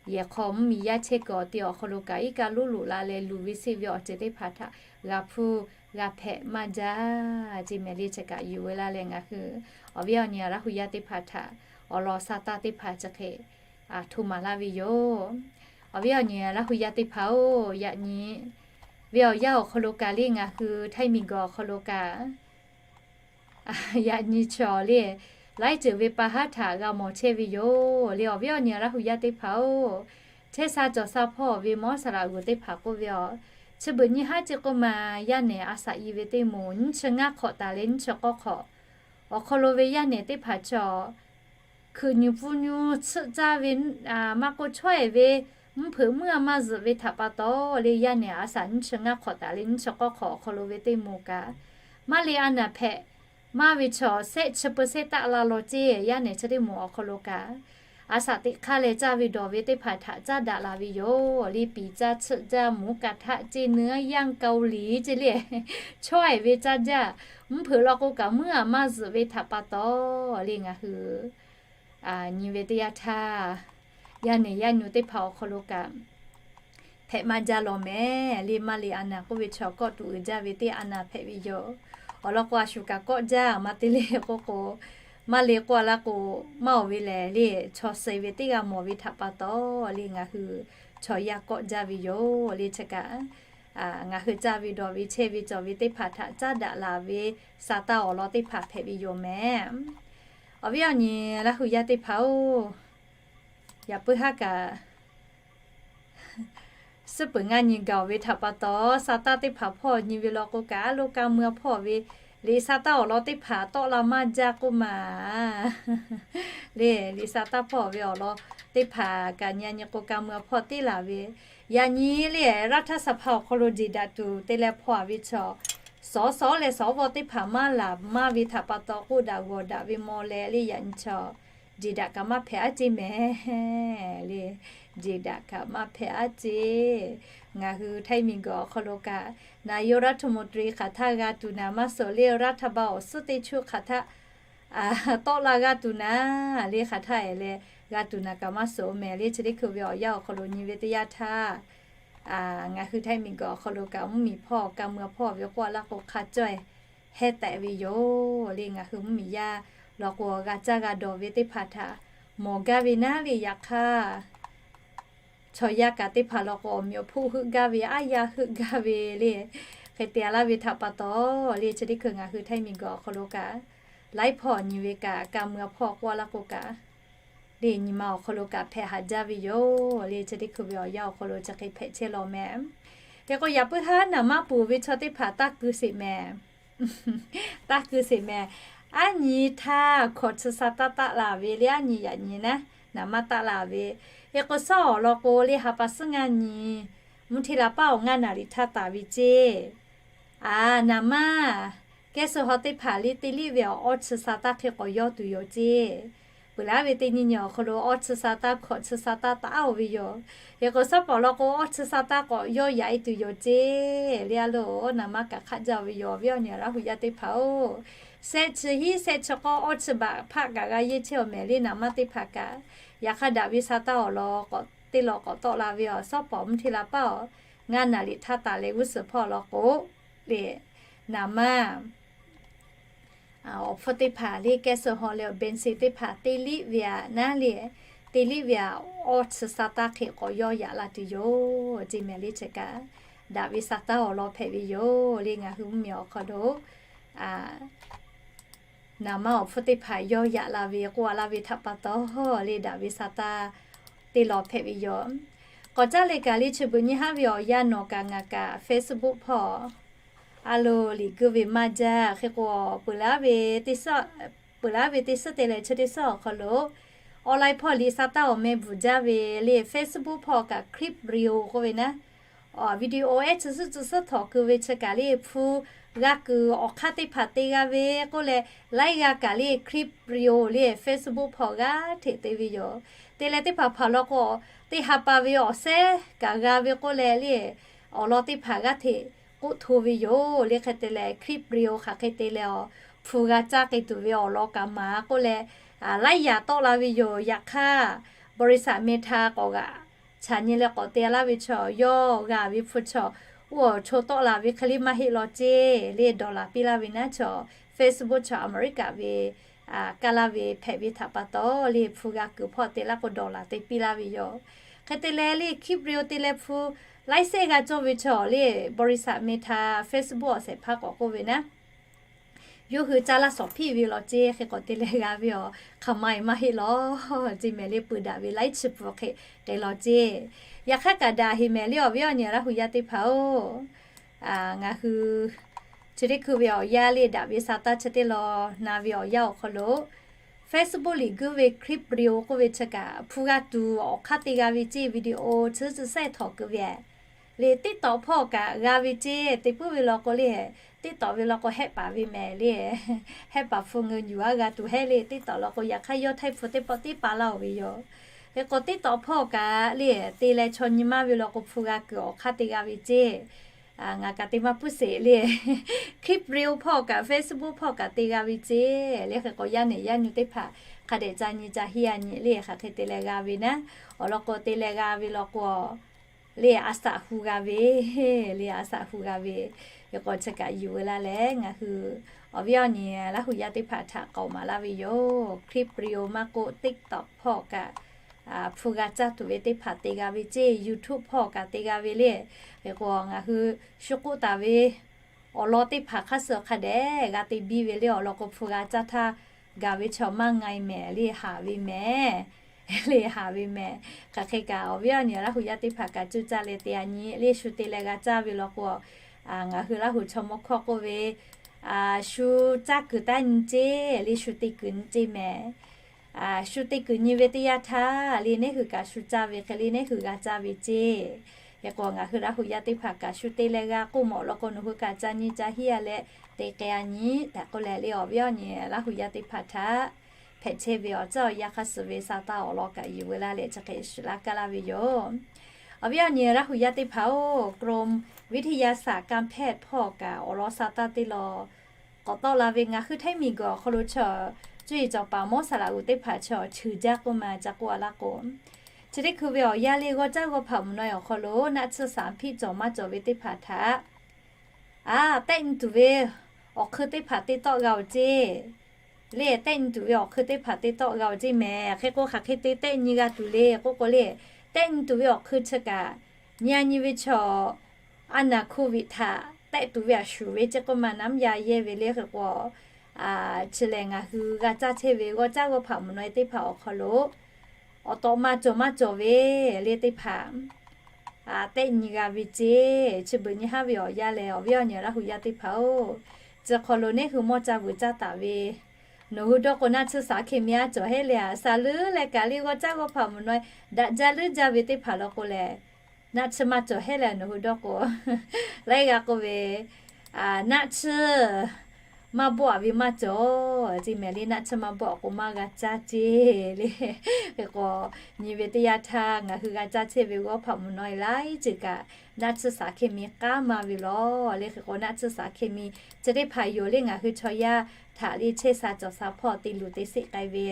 yehˬ hk'aw mvuhˇmiˬ yaˇ chehˇ kuiˬ awˬ ti awˬ hk'aw lo kaꞈ iˉ kaˆ lonˉ loꞈ la leh luˬ ve siˆ ve awˬ ceuˬ teˇ hpaˍ htaꞈ g'a hpfuhˇ g'a hpehꞈ maˇ jaˇ ceˇ mehˍ le. Chi kaꞈ yuˬ ve laˇ leh ngaˬ hui awˬ viˉ awˬ nyi Laˇ hu yaˇ teˇ hpaˍ htaꞈ awˬ lawn sha taˇ teˇ hpaˍ chi hk'e hto maˍ laˇ ve yoˬ. Awˬ viˉ awˬ nyi Laˇ hu yaˇ teˇ hpaˍ-oˬ, yaꞈ nyi ve awˬ yanˇ awˬ hk'aw lo kaꞈ le ngaˬ hui Htaiˇ miˬguiˬ awˬ hk'aw lo kaꞈ yaꞈ nyi chaw le laiˉ ceuˬ ve pa haˉ htaꞈ g'a mawˬ chehˇ ve yoˬ le. Awˬ viˉ awˬ nyi Laˇ hu yaˇ teˇ hpaˍ-oˬ, chehˇ sha cawˬ sha hpawˇ ve mawˇ saˍ laꞈ g'uˬ teˇ hpaˍ k'oˆ ve a, chi beuꞈ nyi haˉ ceˇ k'oˆ ma yaˇ nehˬ a shaꞈ i ve teˇ moˍ nyiˇ chi ngaˇ hk'awꞈ taˍ leh nyiˇ chi k'awˇ hk'awꞈ awˬ hk'aw lo ve yaˇ nehˬ teˇ hpaˍ chaw hkeuꞈ nyi pfuhˇ nyi tsuhˆ caˇ ve maˇ k'oˆ chaweh ve mvuhˇ hpeuꞈ meuˇ a maˇ zuhꞈ ve htaꞈ pa taw le yaˇ nehˬ a shaꞈ nyiˇ chi ngaˇ hk'awꞈ taˍ leh nyiˇ chi k'awˇ hk'awꞈ awˬ hk'aw lo ve teˇ moˍ kaꞈ maˇ le a naˍ hpehꞈ maˇ ve chaw shehˆ chi เปอร์เซ็นต์ taˆ la law ceˇ yaˇ nehˬ chi teˇ moˍ awˬ hk'aw lo kaꞈ a shaꞈ teꞈ hk'aˇ leh caˇ ve dawˬ ve teˇ hpaˍ htaꞈ caˇ daꞈ la ve yoˬ le. Piˍ caˇ tsuhˆ caˇ หมูกระทะ ceˇ เนื้อย่างเกาหลี ceˇ le chaweh ve caˇ jaˇ mvuhˇ hpeuꞈ law k'o kaꞈ meuˇ a maˇ zuhꞈ ve htaꞈ pa taw le ngaˬ hui nyi ve teˇ yanˇ htaˇ, yaˇ nehˬ yaˇ nyi teˇ hpaˍ awˬ hk'aw lo kaꞈ hpehꞈ maˇ jaˇ law mehˍ le. Maˇ le a naˍ k'oˆ ve chaw kawˆ tuˬ uiˍ jaˇ ve teˇ a naˍ hpehꞈ ve yoˬ. Awˬ lawn k'o a shu kaꞈ kawˆ jaˇ maˇ te le k'oˆ k'o, maˇ le k'oˆ a laˇ k'o, maˇ oˬ ve lehˬ le, chaw suh ve teˇ g'aˇ mawˬ ve htaꞈ pa taw le, ngaˬ hui chaw yaˇ kawˆ jaˇ ve yoˬ le. Chi kaꞈ ngaˬ hui caˇ ve dawˬ ve chehˇ ve cawˬ ve teˇ hpaˍ htaꞈ caˉ daꞈ laˬ ve Saˍtanˍ awˬ lawn teˇ hpaˍ hpehꞈ ve yoˬ mehˍ. Awˬ viˉ awˬ nyi Laˇ hu yaˇ teˇ hpaˍ-oˬ, yaꞈ puiˉ haˉ kaꞈ suhˉ peuˬ ngaˇ nyi gaˬ-oˬ ve htaꞈ pa taw, Saˍtanˍ teˇ hpaˍ hpawˇ nyi ve law k'o kaꞈ, a lo ka mui hpawˇ ve liꞈ Saˍtanˍ awˬ lawn teˇ hpaˍ tawˆ la maˇ jaˇ k'oˆ ma le. Liꞈ Saˍtanˍ hpawˇ ve awˬ lawn teˇ hpaˍ kaꞈ nyi a nyi k'o, ka mui hpawˇ teˇ laˬ ve. Yaꞈ nyi le, raˇ htaˇ saˍ hpaˍ awˬ hk'aw lo jeˬ daꞈ tuˬ te leh hpaw-a ve chaw, sawˉ sawˉ leh sawˉ vawˇ teˇ hpaˍ maˇ laˬ maˇ ve htaꞈ pa taw, k'oˆ daꞈ g'awˬ daꞈ ve maw leh le, yaꞈ nyi chaw jeˬ daꞈ kaꞈ maˇ hpehꞈ aˉ ceˇ mehˍ le. Jeˬ daꞈ kaꞈ maˇ hpehꞈ aˉ ceˇ. Ngaˬ hui Htaiˇ miˬguiˬ awˬ hk'aw lo kaꞈ, นายกรัฐมนตรี hk'aˬ htaˇ g'a tuˬ naˍ maˇ suhˍ le, รัฐบาล awˬ suhˉ teˇ chuˇ hk'aˬ htaˇ tawˆ la g'a tuˬ naˍ le, hk'aˬ htaˇ e leh g'a tuˬ naˍ kaꞈ maˇ suhˍ-oˬ mehˍ le. Chi teˇ hkui ve awˬ yanˇ awˬ hk'aw lo nyi ve teˇ yanˇ htaˇ, ngaˬ hui Htaiˇ miˬguiˬ awˬ hk'aw lo kaꞈ mvuhˇmiˬ hpawˇ ka mui hpawˇ ve k'oˆ a laˇ k'o, hk'a caweh heh tehꞈ ve yoˬ le. Ngaˬ hui mvuhˇmiˬ yaˇ law k'o, g'a caˇ g'a dawˬ ve teˇ hpaˍ htaꞈ mawˬ gaˇ ve naˉ le. Yaꞈ hk'aˇ chaw yaˇ kaꞈ teˇ hpaˍ law k'o, awˬ meꞈ awˬ hpoˆ heuˆ gaˇ ve, aˉ yaˇ heuˆ gaˇ ve le. Hk'e te a laˇ ve htaꞈ pa taw le, chi teˇ hkui ngaˬ hui Htaiˇ miˬguiˬ awˬ hk'aw lo kaꞈ, laiˉ hpawˇ nyi ve kaꞈ, ka mui hpawˇ k'oˆ a laˇ k'o kaꞈ le, nyi ma awˬ hk'aw lo kaꞈ hpehꞈ haꞈ jaˇ ve yoˬ le. Chi teˇ hkui ve awˬ yanˇ awˬ hk'aw lo chi hk'e hpehꞈ chehˇ law mehˍ. Hk'e k'o, yaꞈ puiˉ haˉ naˍ maˇ ponˬ ve chaw teˇ hpaˍ taˇ keu sheˍ mehˍ. Taˇ keu sheˍ mehˍ. Aˉ nyi htaˇ hkawꞈ chi sa taˇ taˆ la ve le, aˉ nyi yaꞈ nyi naˉ, naˍ maˇ taˆ la ve. Hk'e k'o, sawˉ awˬ lawn k'o le, ha pa suhˉ ngaˇ nyi mvuhˇ hteˇ la paˉ awˬ ngaˇ naˍ riˍ htaˇ taˍ ve ceˇ. A, naˍ maˇ kehˉ suh haw teˇ hpaˍ le, teˇ liˇ ve awˬ awˇ chi sa taˇ hk'e k'awꞈ yawˇ tuˬ yoˬ ceˇ. Peuˬ laˇ ve teˇ nyi nyi awˬ hk'aw lo awˇ chi sa taˇ, hkawꞈ chi sa taˇ taˍ-oˬ ve yoˬ. Hk'e k'o, sawˉ pawˍ lawn k'o, awˇ chi sa taˇ k'awꞈ yawˇ yaꞈ-e tuˬ yoˬ ceˇ le. A loˬ, naˍ maˇ kaꞈ hk'aˆ jaˇ ve yoˬ, awˬ viˉ awˬ nyi Laˇ hu yaˇ teˇ hpaˍ-oˬ. Shehˆ chi hiˉ shehˆ chi k'awˇ awˇ chi baꞈ hpaˆ kaꞈ g'a yeˇ chehˇ-oˬ mehˍ le, naˍ maˇ teˇ hpaˍ kaꞈ. Yaꞈ hk'aˇ, daꞈ ve sa taˇ awˬ lawn k'awꞈ teˇ lawn k'awꞈ tawˆ la ve awˬ sawˉ pawˍ mvuhˇ hteˇ la paˉ awˬ ngaˇ naˍ riˍ htaˇ taˍ leh g'uˇ suhˍ hpawˇ lawn k'o le, naˍ maˇ awˬ hpfuhˇ teˇ hpaˍ le, kehˉ suh haw leh awˬ benˇ se teˇ hpaˍ teˇ liˇ ve aꞈ naˉ le, teˇ liˇ ve aꞈ awˇ chi sa taˇ hk'e k'awꞈ yawˇ yaꞈ la tuˬ yoˬ ceˇ mehˍ le. Chi kaꞈ daꞈ ve sa taˇ awˬ lawn hpehꞈ ve yoˬ le. Ngaˬ hui mvuhˇmiˬ awˬ hk'aw lo naˍ maˇ awˬ hpfuhˇ teˇ hpaˍ yawˇ yaꞈ la ve k'oˆ a laˇ ve htaꞈ pa taw le, daꞈ ve sa taˇ teˇ lawn hpehꞈ ve yoˬ. K'awꞈ caˉ leh kaꞈ le, chi beuꞈ nyi haˉ ve awˬ yanˇ nawˬ kaꞈ ngaˬ kaꞈ Facebook hpawˇ a loˬ liꞈ guˇ ve maˇ jaˇ. Hk'e k'o, peuˬ laˇ ve teˇ suhˉ, peuˬ laˇ ve teˇ suhˉ te leh chi teˇ suhˉ awˬ hk'aw lo online hpawˇ liꞈ sa taˇ awˬ meh bvuhˬ jaˇ ve le, Facebook hpawˇ kaꞈ clip reel k'oˆ ve naˉ, video ehˉ chi suhˉ chi suhˉ htawꞈ keu ve chi kaꞈ le, hpu g'a kuiˬ awˬ hk'aˇ teˇ hpaˍ te g'a ve k'oˆ leh, laiˉ g'aˇ kaꞈ le clip reel le Facebook hpawˇ g'aˇ hteꞈ te ve yoˬ. Te leh teˇ hpaˍ hpaˍ law k'o, teˇ ha pa ve awˬ sehˉ kaꞈ g'a ve k'oˆ leh le, awˬ lawn teˇ hpaˍ g'aˇ hteꞈ k'oˆ hto ve yoˬ le. Hk'e te leh clip reel hk'aˬ hk'e te leh awˬ hpu g'a caˇ k'ai tuˬ ve awˬ lawn kaꞈ maˍ k'oˆ leh, laiˉ yaꞈ tawˆ la ve yoˬ. Yaꞈ hk'aˇ, บริษัท Meta k'awꞈ g'aꞈ chaꞈ nyi leh k'awꞈ te laˇ ve chaw, yawˇ g'a ve hpu chaw, oˇ awˬ chaw tawˆ la ve hk'e le maˇ heˆ law ceˇ le, dollar piˇ laˇ ve naˉ chaw, Facebook chaw Aˍmeˍriˆkaꞈ ve kaˇ laˇ ve hpehꞈ ve htaꞈ pa taw le, hpu g'a kuiˬ hpawˇ te laˇ k'o dollar te piˇ laˇ ve yoˬ. Hk'e te leh le clip reel te leh hpu laiˉ sehˉ g'a cawˇ ve chaw le, บริษัท Meta Facebook awˬ shehˍ hpaˇ k'awꞈ k'oˆ ve naˉ, yawˇ hui caˇ laˇ shawˍ hpiˇ ve law ceˇ, hk'e k'awꞈ te leh g'a ve awˬ hk'aˬ ma e maˇ heˆ law ceˇ mehˍ le, peuˬ daꞈ ve laiˉ chi pfuhˍ hk'e k'ai law ceˇ. Yaꞈ hk'aˇ kaꞈ daꞈ heˍ mehˍ le, awˬ viˉ awˬ nyi Laˇ hu yaˇ teˇ hpaˍ-oˬ, ngaˬ hui chi teˇ hkui ve awˬ yanˇ le, daꞈ ve sa taˇ chi teˇ lawn na ve awˬ yanˇ awˬ hk'aw lo Facebook liꞈ guˇ ve clip reel k'oˆ ve chi kaꞈ hpu g'a tuˬ awˬ hk'aˇ te g'a ve ceˇ, video chi suhˉ chi suhˉ htawꞈ keu ve le, TikTok hpawˇ kaꞈ g'a ve ceˇ. Te puiˉ ve law k'o le, TikTok ve law k'o hehˆ paˍ ve mehˍ le, hehˆ paˍ hpu ngeu yuˬ aˉ g'a tuˬ hehˆ le, TikTok law k'o yaꞈ hk'aˇ yawˇ htaiˇ hpu teˇ pawˆ teˇ pa laˇ-oˬ ve yoˬ. Hk'e k'o TikTok hpawˇ kaꞈ le, te leh chaw nyi maˇ ve law k'o hpu g'a kuiˬ awˬ hk'aˇ te g'a ve ceˇ. Ngaˬ kaꞈ te maˇ puiˉ sheˍ le, clip reel hpawˇ kaꞈ Facebook hpawˇ kaꞈ te g'a ve ceˇ le. Hk'e k'o yaˇ nehˬ yaˇ nyu teˇ hpaˍ hk'a dehꞈ ca nyi ca hiˇ a nyi le, hk'aˬ hk'e te leh g'a ve naˉ, awˬ lawn k'o te leh g'a ve law k'o le, a shaꞈ hu g'a ve le, a shaꞈ hu g'a ve. Hk'e k'o chi kaꞈ yuˬ ve laˇ leh ngaˬ hui Awˬ viˉ awˬ nyi Laˇ huˍ yaˇ teˇ hpaˍ htaꞈ k'aoˍ maˍ laˇ ve yoˬ. Clip video maˇ k'oˆ, TikTok hpawˇ kaꞈ hpu g'a caˇ tuˬ ve teˇ hpaˍ te g'a ve ceˇ, YouTube hpawˇ kaꞈ te g'a ve le. Hk'e k'o, ngaˬ hui shu k'oˆ taˍ ve awˬ lawn teˇ hpaˍ hk'aˇ suh hk'a dehꞈ g'a te biˇ ve le. Awˬ lawn k'o, hpu g'a caˇ htaˇ gaˬ ve chaw maˇ nga e mehˍ le, haˍ ve mehˍ le, haˍ ve mehˍ. Hk'aˬ hk'e kaꞈ, awˬ viˉ awˬ nyi Laˇ huˍ yaˇ teˇ hpaˍ kaꞈ cuˇ caˇ leh te a nyi le, shu te leh g'a caˇ ve law k'o, ngaˬ hui Laˇ huˍ chaw mawˇ hkawˇ k'oˆ ve, shu caˇ kuiˬ taˇ nyi ceˇ le, shu te kuiˬ nyi ceˇ mehˍ. Shu te kuiˬ nyi ve teˇ yanˇ htaˇ le, neˉ hui kaꞈ shu caˇ ve hk'e le, neˉ hui g'a caˇ ve ceˇ. Hk'e k'o, ngaˬ hui Laˇ huˍ yaˇ teˇ hpaˍ kaꞈ shu te leh g'a k'oˆ mawˬ law k'o, nawˬ hui kaꞈ ca nyi ca hiˉ a leh te k'ai a nyi tehꞈ k'oˆ leh le, awˬ viˉ awˬ nyi Laˇ huˍ yaˇ teˇ hpaˍ htaꞈ hpehꞈ chehˇ ve awˬ ceuˬ awˬ yanˇ hk'aˇ suh ve sa taˇ awˬ lawn kaꞈ yuˬ veu laˇ leh chi hk'e shuˍ laˇ kaˇ laˇ ve yoˬ. Awˬ viˉ awˬ nyi Laˇ huˍ yaˇ teˇ hpaˍ-oˬ, กรมวิทยาศาสตร์การแพทย์ hpawˇ kaꞈ awˬ lawn sa taˇ teˇ law k'awꞈ tawˆ la ve, ngaˬ hui htaiˇ miˬguiˬ awˬ hk'aw lo chaw cuˇ yiˍ cawˬ paˍ mawˇ saˍ laꞈ uˍ teˇ hpaˍ chaw cheuˬ jaˇ k'oˆ ma ca k'oˆ a laˇ k'o, chi teˇ hkui ve awˬ yanˇ le g'awˇ caˇ g'awˇ hpaꞈ mvuhˬ naw e awˬ hk'aw lo naˆ tsuhˇ สารพิษ cawˬ maˇ cawˬ ve teˇ hpaˍ htaꞈ a tehˆ nyi tuˬ ve awˬ hk'eun teˇ hpaˍ te tawˆ g'a oˬ ceˇ le, tehˆ nyi tuˬ ve awˬ hk'eun teˇ hpaˍ te tawˆ g'a oˬ ceˇ mehˍ. Hk'e k'o, hk'aˬ hk'e te tehˆ nyi g'a tuˬ le k'oˆ k'o le, tehˆ nyi tuˬ ve awˬ hk'eun chi kaꞈ nyi a nyi ve chaw a naˬ โควิด htaꞈ tehˆ tuˬ ve a shuˍ ve ceˇ k'oˆ ma naˉ yaˇ yehˇ ve le. Hk'e k'o, chi lehˬ ngaˬ hui g'a caˇ chehˇ ve g'awˇ caˇ g'awˇ hpaꞈ mvuhˬ naw e teˇ hpaˍ awˬ hk'aw lo awˬ tawꞈ ma cawˬ maˇ cawˬ ve le teˇ hpaˍ tehˆ nyi g'a ve ceˇ. Chi beuꞈ nyi haˉ ve awˬ yanˇ lehˬ, awˬ viˉ awˬ nyi Laˇ huˍ yaˇ teˇ hpaˍ-oˬ, chi hk'aw lo neˉ hui mawˇ ca vuiˬ caˇ taˍ ve nawˬ hui dawˇ k'o naˆ tsuhˇ สารเคมี a cawˬ hehˉ leh a, saˍ leuˉ leh kaꞈ le g'awˇ caˇ g'awˇ hpaꞈ mvuhˬ naw e daꞈ jaˇ leuˉ jaˇ ve teˇ hpaˍ law k'o lehˬ, naˆ tsuhˇ maˇ cawˬ hehˉ leh nawˬ hui dawˇ k'o, laiˉ g'a k'oˆ ve, naˆ tsuhˇ maˇ bawˆ a ve maˇ cawˬ ceˇ mehˍ le, naˆ tsuhˇ maˇ bawˆ a k'o maˇ g'a caˇ ceˇ le. Hk'e k'o, nyi ve teˇ yanˇ htaˇ ngaˬ hui g'a caˇ chehˇ ve g'awˇ hpaꞈ mvuhˬ naw e laiˉ ceuˬ kaꞈ naˆ tsuhˇ สารเคมี k'aˉ maˇ ve law le. Hk'e k'o, naˆ tsuhˇ สารเคมี chi teˇ hpaˍ yoˬ le ngaˬ hui chaw yaˇ htaꞈ le chehˇ sha cawˬ sha hpawˇ te luˬ te sheˆ k'ai ve.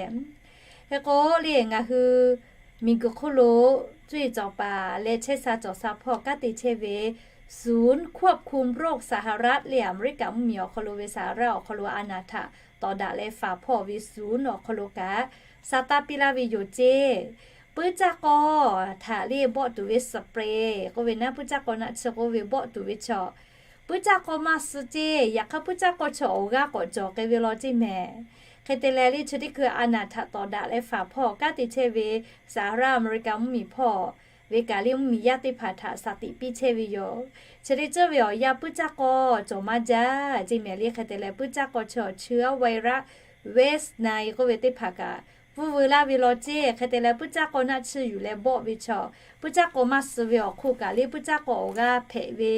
Hk'e k'o le ngaˬ hui miˬguiˬ hk'oˆ lo cuˇ yiˍ cawˬ paˍ leh chehˇ sha cawˬ sha hpawˇ kanˉ te chehˇ ve ศูนย์ควบคุมโรคสหรัฐ le, Aˍmeˍriˆkaꞈ mvuhˇmiˬ awˬ hk'aw lo ve สหรัฐ awˬ hk'aw lo a naˬ htaꞈ tawˍ daꞈ leh faˍ hpawˇ ve ศูนย์ awˬ hk'aw lo kaꞈ sa taˇ piˇ laˇ ve yoˬ ceˇ. Puiˉ caˇ k'aw htaꞈ le bawˆ tuˬ ve สเปรย์ k'oˆ ve naˉ, puiˉ caˇ k'aw naˆ tsuhˇ k'oˆ ve bawˆ tuˬ ve chaw, puiˉ caˇ k'aw maˇ suh ceˇ. Yaꞈ hk'aˇ puiˉ caˇ k'aw chaw awˬ g'aˇ k'awꞈ cawˬ k'ai ve law ceˇ mehˍ. Hk'e te leh le chi teˇ hkui a naˬ htaꞈ tawˍ daꞈ leh faˍ hpawˇ kanˉ te chehˇ ve สหรัฐอเมริกา mvuhˇmiˬ hpawˇ ve kaꞈ le mvuhˇmiˬ yaˇ teˇ hpaˍ htaꞈ shaˍ tiꞈ piˇ chehˇ ve yoˬ. Chi teˇ ceuˬ ve awˬ yanˇ puiˉ caˇ k'aw cawˬ maˇ jaˇ ceˇ mehˍ le. Hk'e te leh puiˉ caˇ k'aw chaw เชื้อไวรัส เวสต์ไนล์ k'oˆ ve teˇ hpaˍ kaꞈ pfuhˇ veu laˇ ve law ceˇ. Hk'e te leh puiˉ caˇ k'aw naˆ tsuhˇ yuˬ leh bawˆ ve chaw, puiˉ caˇ k'aw maˇ suh ve awˬ hk'oˆ kaꞈ le puiˉ caˇ k'aw awˬ g'aˇ hpehꞈ ve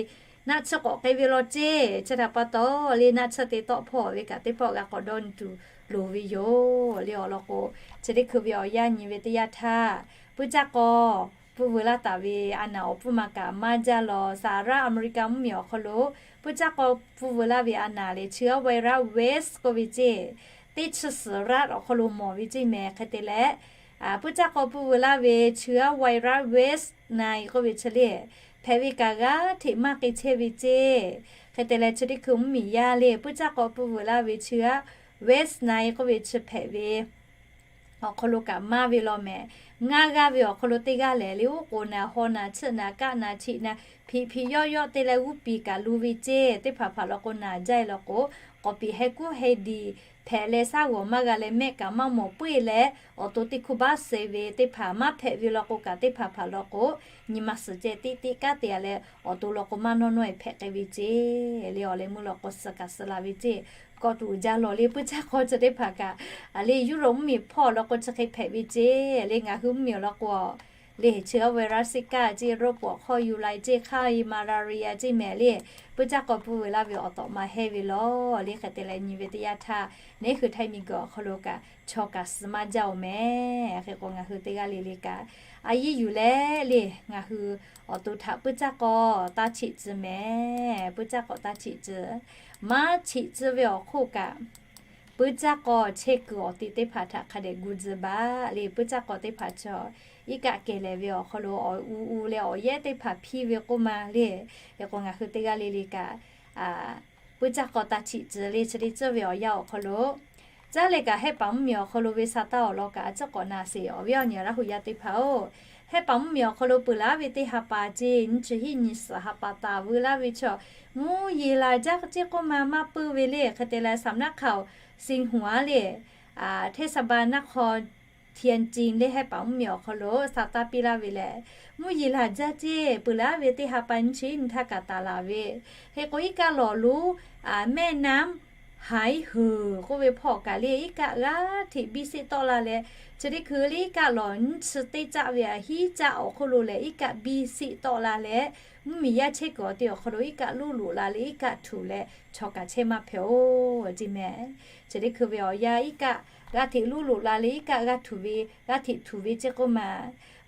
naˆ tsuhˇ k'awꞈ k'ai ve law ceˇ. Chi htaꞈ pa taw le naˆ tsuhˇ te tawˆ hpawˇ ve kaꞈ teˇ pawˆ g'a k'awꞈ dawˇ nyi tuˬ loˍ ve yoˬ le. Awˬ lawn k'o, chi teˇ hkui ve awˬ yanˇ nyi ve teˇ yanˇ htaˇ, puiˉ caˇ k'aw pfuhˇ veu laˇ taˍ ve a naˬ awˬ pfuhˇ ma kaꞈ maˇ jaˇ law. สหรัฐอเมริกา mvuhˇmiˬ awˬ hk'aw lo puiˉ caˇ k'aw pfuhˇ veu laˇ ve a naˬ le เชื้อไวรัส เวสต์ k'oˆ ve ceˇ, teˇ chi suhˍ รัฐ awˬ hk'aw lo mawˬ ve ceˇ mehˍ. Hk'e te leh puiˉ caˇ k'aw pfuhˇ veu laˇ ve เชื้อไวรัส เวสต์ไนล์ k'oˆ ve chi le hpehꞈ ve kaꞈ g'aˇ hteꞈ maˇ k'e chehˇ ve ceˇ. Hk'e te leh chi teˇ hkui mvuhˇmiˬ yaˇ le puiˉ caˇ k'aw pfuhˇ veu laˇ ve เชื้อ เวสต์ไนล์ k'oˆ ve chi hpehꞈ ve awˬ hk'aw lo kaꞈ maˇ ve law mehˍ. Ngaˇ g'aˇ ve awˬ hk'aw lo teˇ g'aˇ lehˬ le, uˉ k'oˍ naˬ, haw naˬ, tsuhˆ naˬ, kaˆ naˬ, htiꞈ naˬ, hpiꞈ hpiꞈ yawˆ yawˆ te leh g'uˇ piˍ kaꞈ lu ve ceˇ. Teˇ hpaˍ hpaˍ law k'o naˬ jaˇ e law k'o, k'awꞈ piˍ heh kuˉ heh diˬ hpehꞈ leh shaˉ g'awˬ maˇ g'a leh mehˆ kaꞈ maˇ mawˬ puiˉ e leh, awˬ to teˇ hkuˇ baˆ suh ve teˇ hpaˍ maˇ hpehꞈ ve law k'o kaꞈ teˇ hpaˍ hpaˍ law k'o, nyi ma suhˍ ceh tiˆ tiˆ kanˉ te a leh, awˬ to law k'o maˇ nawˇ nawˇ e hpehꞈ k'ai ve ceˇ. Le awˬ leh meuˇ law k'o suh kaꞈ suh la ve ceˇ. Kawˆ tuˬ uiˍ jaˇ lawˬ le puiˉ caˇ k'aw chi teˇ hpaˍ kaꞈ, a le Europe mvuhˇmiˬ hpawˇ law k'o chi hk'e hpehꞈ ve ceˇ. Le ngaˬ hui mvuhˇmiˬ awˬ lawn k'o, le เชื้อไวรัสซิก้า ceˇ, โรคปวดข้อยุงลาย ceˇ, ไข้มาลาเรีย ceˇ mehˍ le, puiˉ caˇ k'aw pfuhˇ veu laˇ ve awˬ tawꞈ ma hehˇ ve law. Le hk'e te leh nyi ve teˇ yanˇ htaˇ, neˉ hui htaiˇ miˬguiˬ awˬ hk'aw lo kaꞈ chaw kaꞈ suh maˇ jaˇ oˬ mehˍ. Hk'e k'o ngaˬ hui teˇ g'aˇ le le kaꞈ a yiˇ yuˬ leh le ngaˬ hui awˬ to htaꞈ puiˉ caˇ k'aw taˇ cheꞈ tcuh mehˍ. Puiˉ caˇ k'aw taˇ cheꞈ tcuh. Maˇ cheꞈ tcuh ve awˬ hk'oˆ kaꞈ, puiˉ caˇ k'aw chehˇ kuiˬ awˬ ti teˇ hpaˍ htaꞈ hk'a dehꞈ gu tcuh baˬ le. Puiˉ caˇ k'aw teˇ hpaˍ chaw iˉ kaˆ kehˬ lehˍ ve awˬ hk'aw lo awˬ u u leh awˬ yehˉ teˇ hpaˍ hpiˇ ve k'oˆ ma le. Hk'e k'o ngaˬ hui teˇ g'aˇ le le kaꞈ Puiˇ caˇ k'aw taˇ htiꞈ tcuh le chi teˇ tcuhˇ ve awˬ yanˇ awˬ hk'aw lo, caˇ leh kaꞈ Hehˉ paˍ mvuhˇmiˬ awˬ hk'aw lo ve sa taˇ awˬ lawn kaꞈ a ciˉ k'awꞈ na sheˍ. Awˬ viˉ awˬ nyi Laˇ hu yaˇ teˇ hpaˍ-oˬ, Hehˉ paˍ mvuhˇmiˬ awˬ hk'aw lo peuˬ laˉ ve teˇ ha pa ceˇ, nyiˇ chi hiˉ nyi suhˍ ha pa taˍ veu laˇ ve chaw, mvuhˇ yeˬ laˬ jaˇ ceˇ k'oˆ ma maˇ puiˇ ve le. Hk'e te leh สำนักข่าว Xinhua le, hteˇ sa ba naˆ hk'aw Tianjin le Hehˉ paˍ mvuhˇmiˬ awˬ hk'aw lo sa taˇ piˇ laˇ ve lehˬ, mvuhˇ yeˬ laˬ jaˇ ceˇ peuˬ laˉ ve teˇ ha pa nyiˇ chi hiˉ nyi htaˇ kaꞈ taˍ laˬ ve. Hk'e k'o iˉ kaˆ lawˬ lonˉ แม่น้ำหายเหือ k'oˆ ve hpawˇ kaꞈ le iˉ kaˆ g'aˇ hteꞈ biˇ seˆ tawˆ la leh, chi teˇ hkui le iˉ kaˆ lawˬ nyiˇ chi teˇ caˆ ve a hiˉ caˆ awˬ hk'oˆ lo lehˬ iˉ kaˆ biˇ seˆ tawˆ la leh, mvuhˇmiˬ yaˇ chehˇ kuiˬ awˬ te awˬ hk'aw lo iˉ kaˆ luˇ loꞈ la leh iˉ kaˆ htuꞈ leh chaw kaꞈ chehˇ maˇ hpehꞈ-oˬ ceˇ mehˍ. Chi teˇ hkui ve awˬ yanˇ iˉ kaˆ g'aˇ hteꞈ luˇ loꞈ la leh iˉ kaˆ g'aˇ htuꞈ ve, g'aˇ hteꞈ htuꞈ ve ceˇ k'oˆ ma,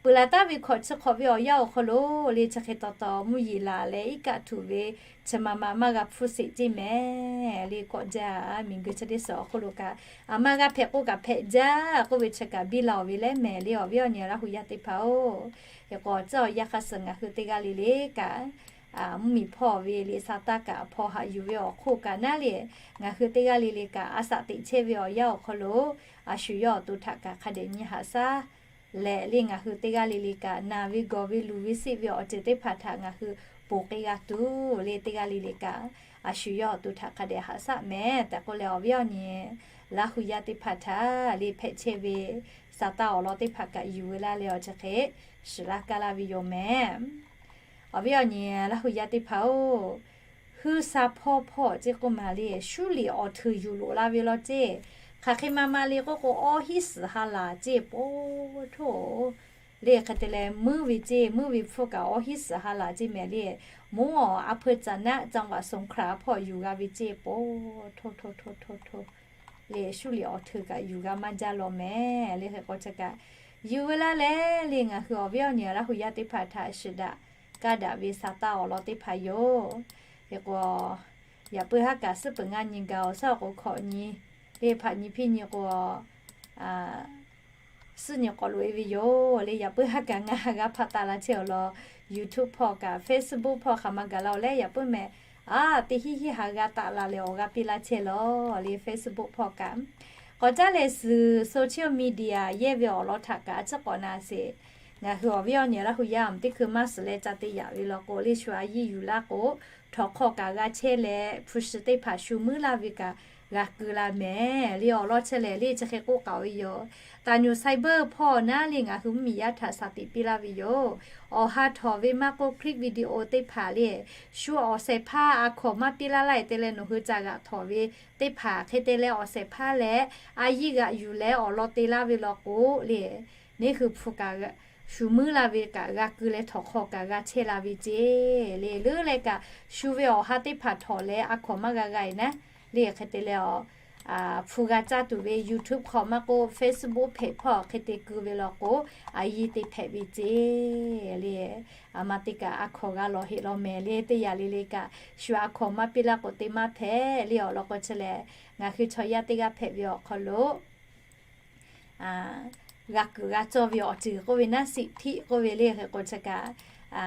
peuˬ laˬ taˍ ve hkawꞈ chi hk'awꞈ ve awˬ yanˇ awˬ hk'aw lo le chi hk'e taw taw mvuhˇ yeˬ laˬ leh iˉ kaˆ htuꞈ ve chi ma ma maˇ g'a hpfuhˇ sheˍ ceˇ mehˍ le. Kawꞈ jaˇ, miˬguiˬ chi teˇ suhˍ awˬ hk'oˆ lo kaꞈ a maˇ g'a hpehꞈ k'oˆ kaꞈ hpehꞈ jaˇ k'oˆ ve chi kaꞈ biˇ la-oˬ ve lehˉ mehˍ le. Awˬ viˉ awˬ nyi Laˇ hu yaˇ teˇ hpaˍ-oˬ, hk'e k'o tcuhˇ awˬ yanˇ hk'aˇ suh ngaˬ hui teˇ g'aˇ le le kaꞈ mvuhˇmiˬ hpawˇ ve liꞈ sa taˇ kaꞈ hpaw haꞈ yuˬ ve awˬ hk'oˆ kaꞈ naˉ le, ngaˬ hui teˇ g'aˇ le le kaꞈ a shaꞈ teꞈ chehˇ ve awˬ yanˇ awˬ hk'aw lo a shu yawˇ awˬ to htaꞈ kaꞈ hk'a dehꞈ nyi haꞈ shaˉ leh le ngaˬ hui teˇ g'aˇ le le kaꞈ naˬ ve gawˬ ve luˬ ve seˆ ve awˬ ceuˬ teˇ hpaˍ htaꞈ ngaˬ hui ponˬ k'ai g'a tuˬ le teˇ g'aˇ le le kaꞈ a shu yawˇ awˬ to htaꞈ hk'a dehꞈ haꞈ shaˉ mehˍ tehꞈ k'oˆ leh awˬ viˉ awˬ nyi Laˇ hu yaˇ teˇ hpaˍ htaꞈ le hpehꞈ chehˇ ve sa taˇ awˬ lawn teˇ hpaˍ kaꞈ yuˬ ve laˇ leh awˬ chi hk'e shiˍ laˇ kaˇ laˇ ve yoˬ mehˍ. Awˬ viˉ awˬ nyi Laˇ hu yaˇ teˇ hpaˍ-oˬ, huiˉ sha hpawˇ hpawˇ ceˇ k'oˆ ma le shuˉ liꞈ awˬ hteuꞈ yuˬ loꞈ la ve law ceˇ. Hk'aˬ hk'e ma ma le k'oˆ k'o awˇ hiˉ suhˍ ha laˬ ceˇ po htoˇ le hk'e te leh meuˇ ve ceˇ, meuˇ ve hpfuhˇ kaꞈ awˇ hiˉ suhˍ ha laˬ ceˇ mehˍ le. Mvuhˇ awˬ a hpeu caˍ naˆ จังหวัดสงขลา hpawˇ yuˬ g'a ve ceˇ po htoˇ htoˇ htoˇ htoˇ htoˇ le shuˉ liꞈ awˬ hteuꞈ kaꞈ yuˬ g'a maˇ jaˇ law mehˍ le. Hk'e k'o chi kaꞈ yuˬ ve laˇ leh le ngaˬ hui awˬ viˉ awˬ nyi Laˇ hu yaˇ teˇ hpaˍ htaꞈ shiˍ daꞈ kaˇ daꞈ ve sa taˇ awˬ lawn teˇ hpaˍ yoˬ. Hk'e k'o yaꞈ puiˉ haˉ kaꞈ suhˉ peuˬ ngaˇ nyi gaˬ awˬ suhˉ awˬ k'o hkawꞈ nyi le hpaꞈ nyi hpiˇ nyi k'o suhˉ nyi k'awꞈ loꞈ-e ve yoˬ le. Yaꞈ puiˉ haˉ kaꞈ ngaˬ ha g'a hpaꞈ taˍ la chehˇ awˬ lawn YouTube hpawˇ kaꞈ Facebook hpawˇ hk'aˬ ma gaˬ la-oˬ leh yaꞈ puiˉ mehˍ a teˇ hiˉ hiˉ ha g'a taˍ la leh awˬ g'a piˇ laˇ chehˇ law le Facebook hpawˇ kaꞈ. K'awꞈ caˉ leh suhˍ social media yehˇ ve awˬ lawn htaꞈ kaꞈ a ciˉ k'awꞈ na sheˍ. Ngaˬ hui awˬ viˉ awˬ nyi Laˇ hu yaˇ teˇ hkui maˇ suhˍ leh ca te yaꞈ ve law k'o le shu a yiˇ yuˬ laˇ k'o htawnˍ hk'aw kaꞈ g'a chehˇ leh hpu shi teˇ hpaˍ shu muiˉ laˇ ve kaꞈ g'a keu la mehˍ le. Awˬ lawn chehˇ leh le chi hk'e k'oˆ k'aoˍ ve yoˬ. Taˍ nyuˬ cyber hpawˇ naˉ le ngaˬ hui mvuhˇmiˬ yaˇ htaꞈ shaˍ tiꞈ piˇ laˇ ve yoˬ. Awˬ ha htawˍ ve maˇ k'oˆ clip video teˇ hpaˍ le shu awˬ shehˍ hpaˇ a hkawnˍ maˇ piˇ laˇ laˇ te leh nawˬ hui ca g'aꞈ htawˍ ve teˇ hpaˍ hk'e te leh awˬ shehˍ hpaˇ leh a yiˇ g'aꞈ yuˬ leh awˬ lawn te laˇ ve law k'o le neˇ hui hpu kaꞈ shu muiˉ laˇ ve kaꞈ g'a keu leh htawnˍ hk'aw kaꞈ g'a chehˇ la ve ceˇ le. Leuˉ leh kaꞈ shu ve awˬ ha teˇ hpaˍ htawˍ leh a hkawnˍ maˇ g'a g'a-e naˉ le hk'e te leh hpu g'a caˇ tuˬ ve YouTube hk'aw maˇ k'oˆ Facebook hpehꞈ hpawˇ hk'e te keu ve law k'o a yiˇ te hpehꞈ ve ceˇ le. A ma te kaꞈ a hkawnˍ g'a lawˬ heˆ law mehˍ le. Teˇ yanˇ le le kaꞈ shu a hkawnˍ maˇ piˇ laˇ k'o te maˇ hpehꞈ le. Awˬ lawn k'o chi lehˬ ngaˬ hui chaw yaˇ teˇ g'aˇ hpehꞈ ve awˬ hk'aw lo g'a kuiˬ g'a cawˇ ve awˬ ceuˬ k'oˆ ve naˉ siˍ htiˆ k'oˆ ve le hk'e k'o chi kaꞈ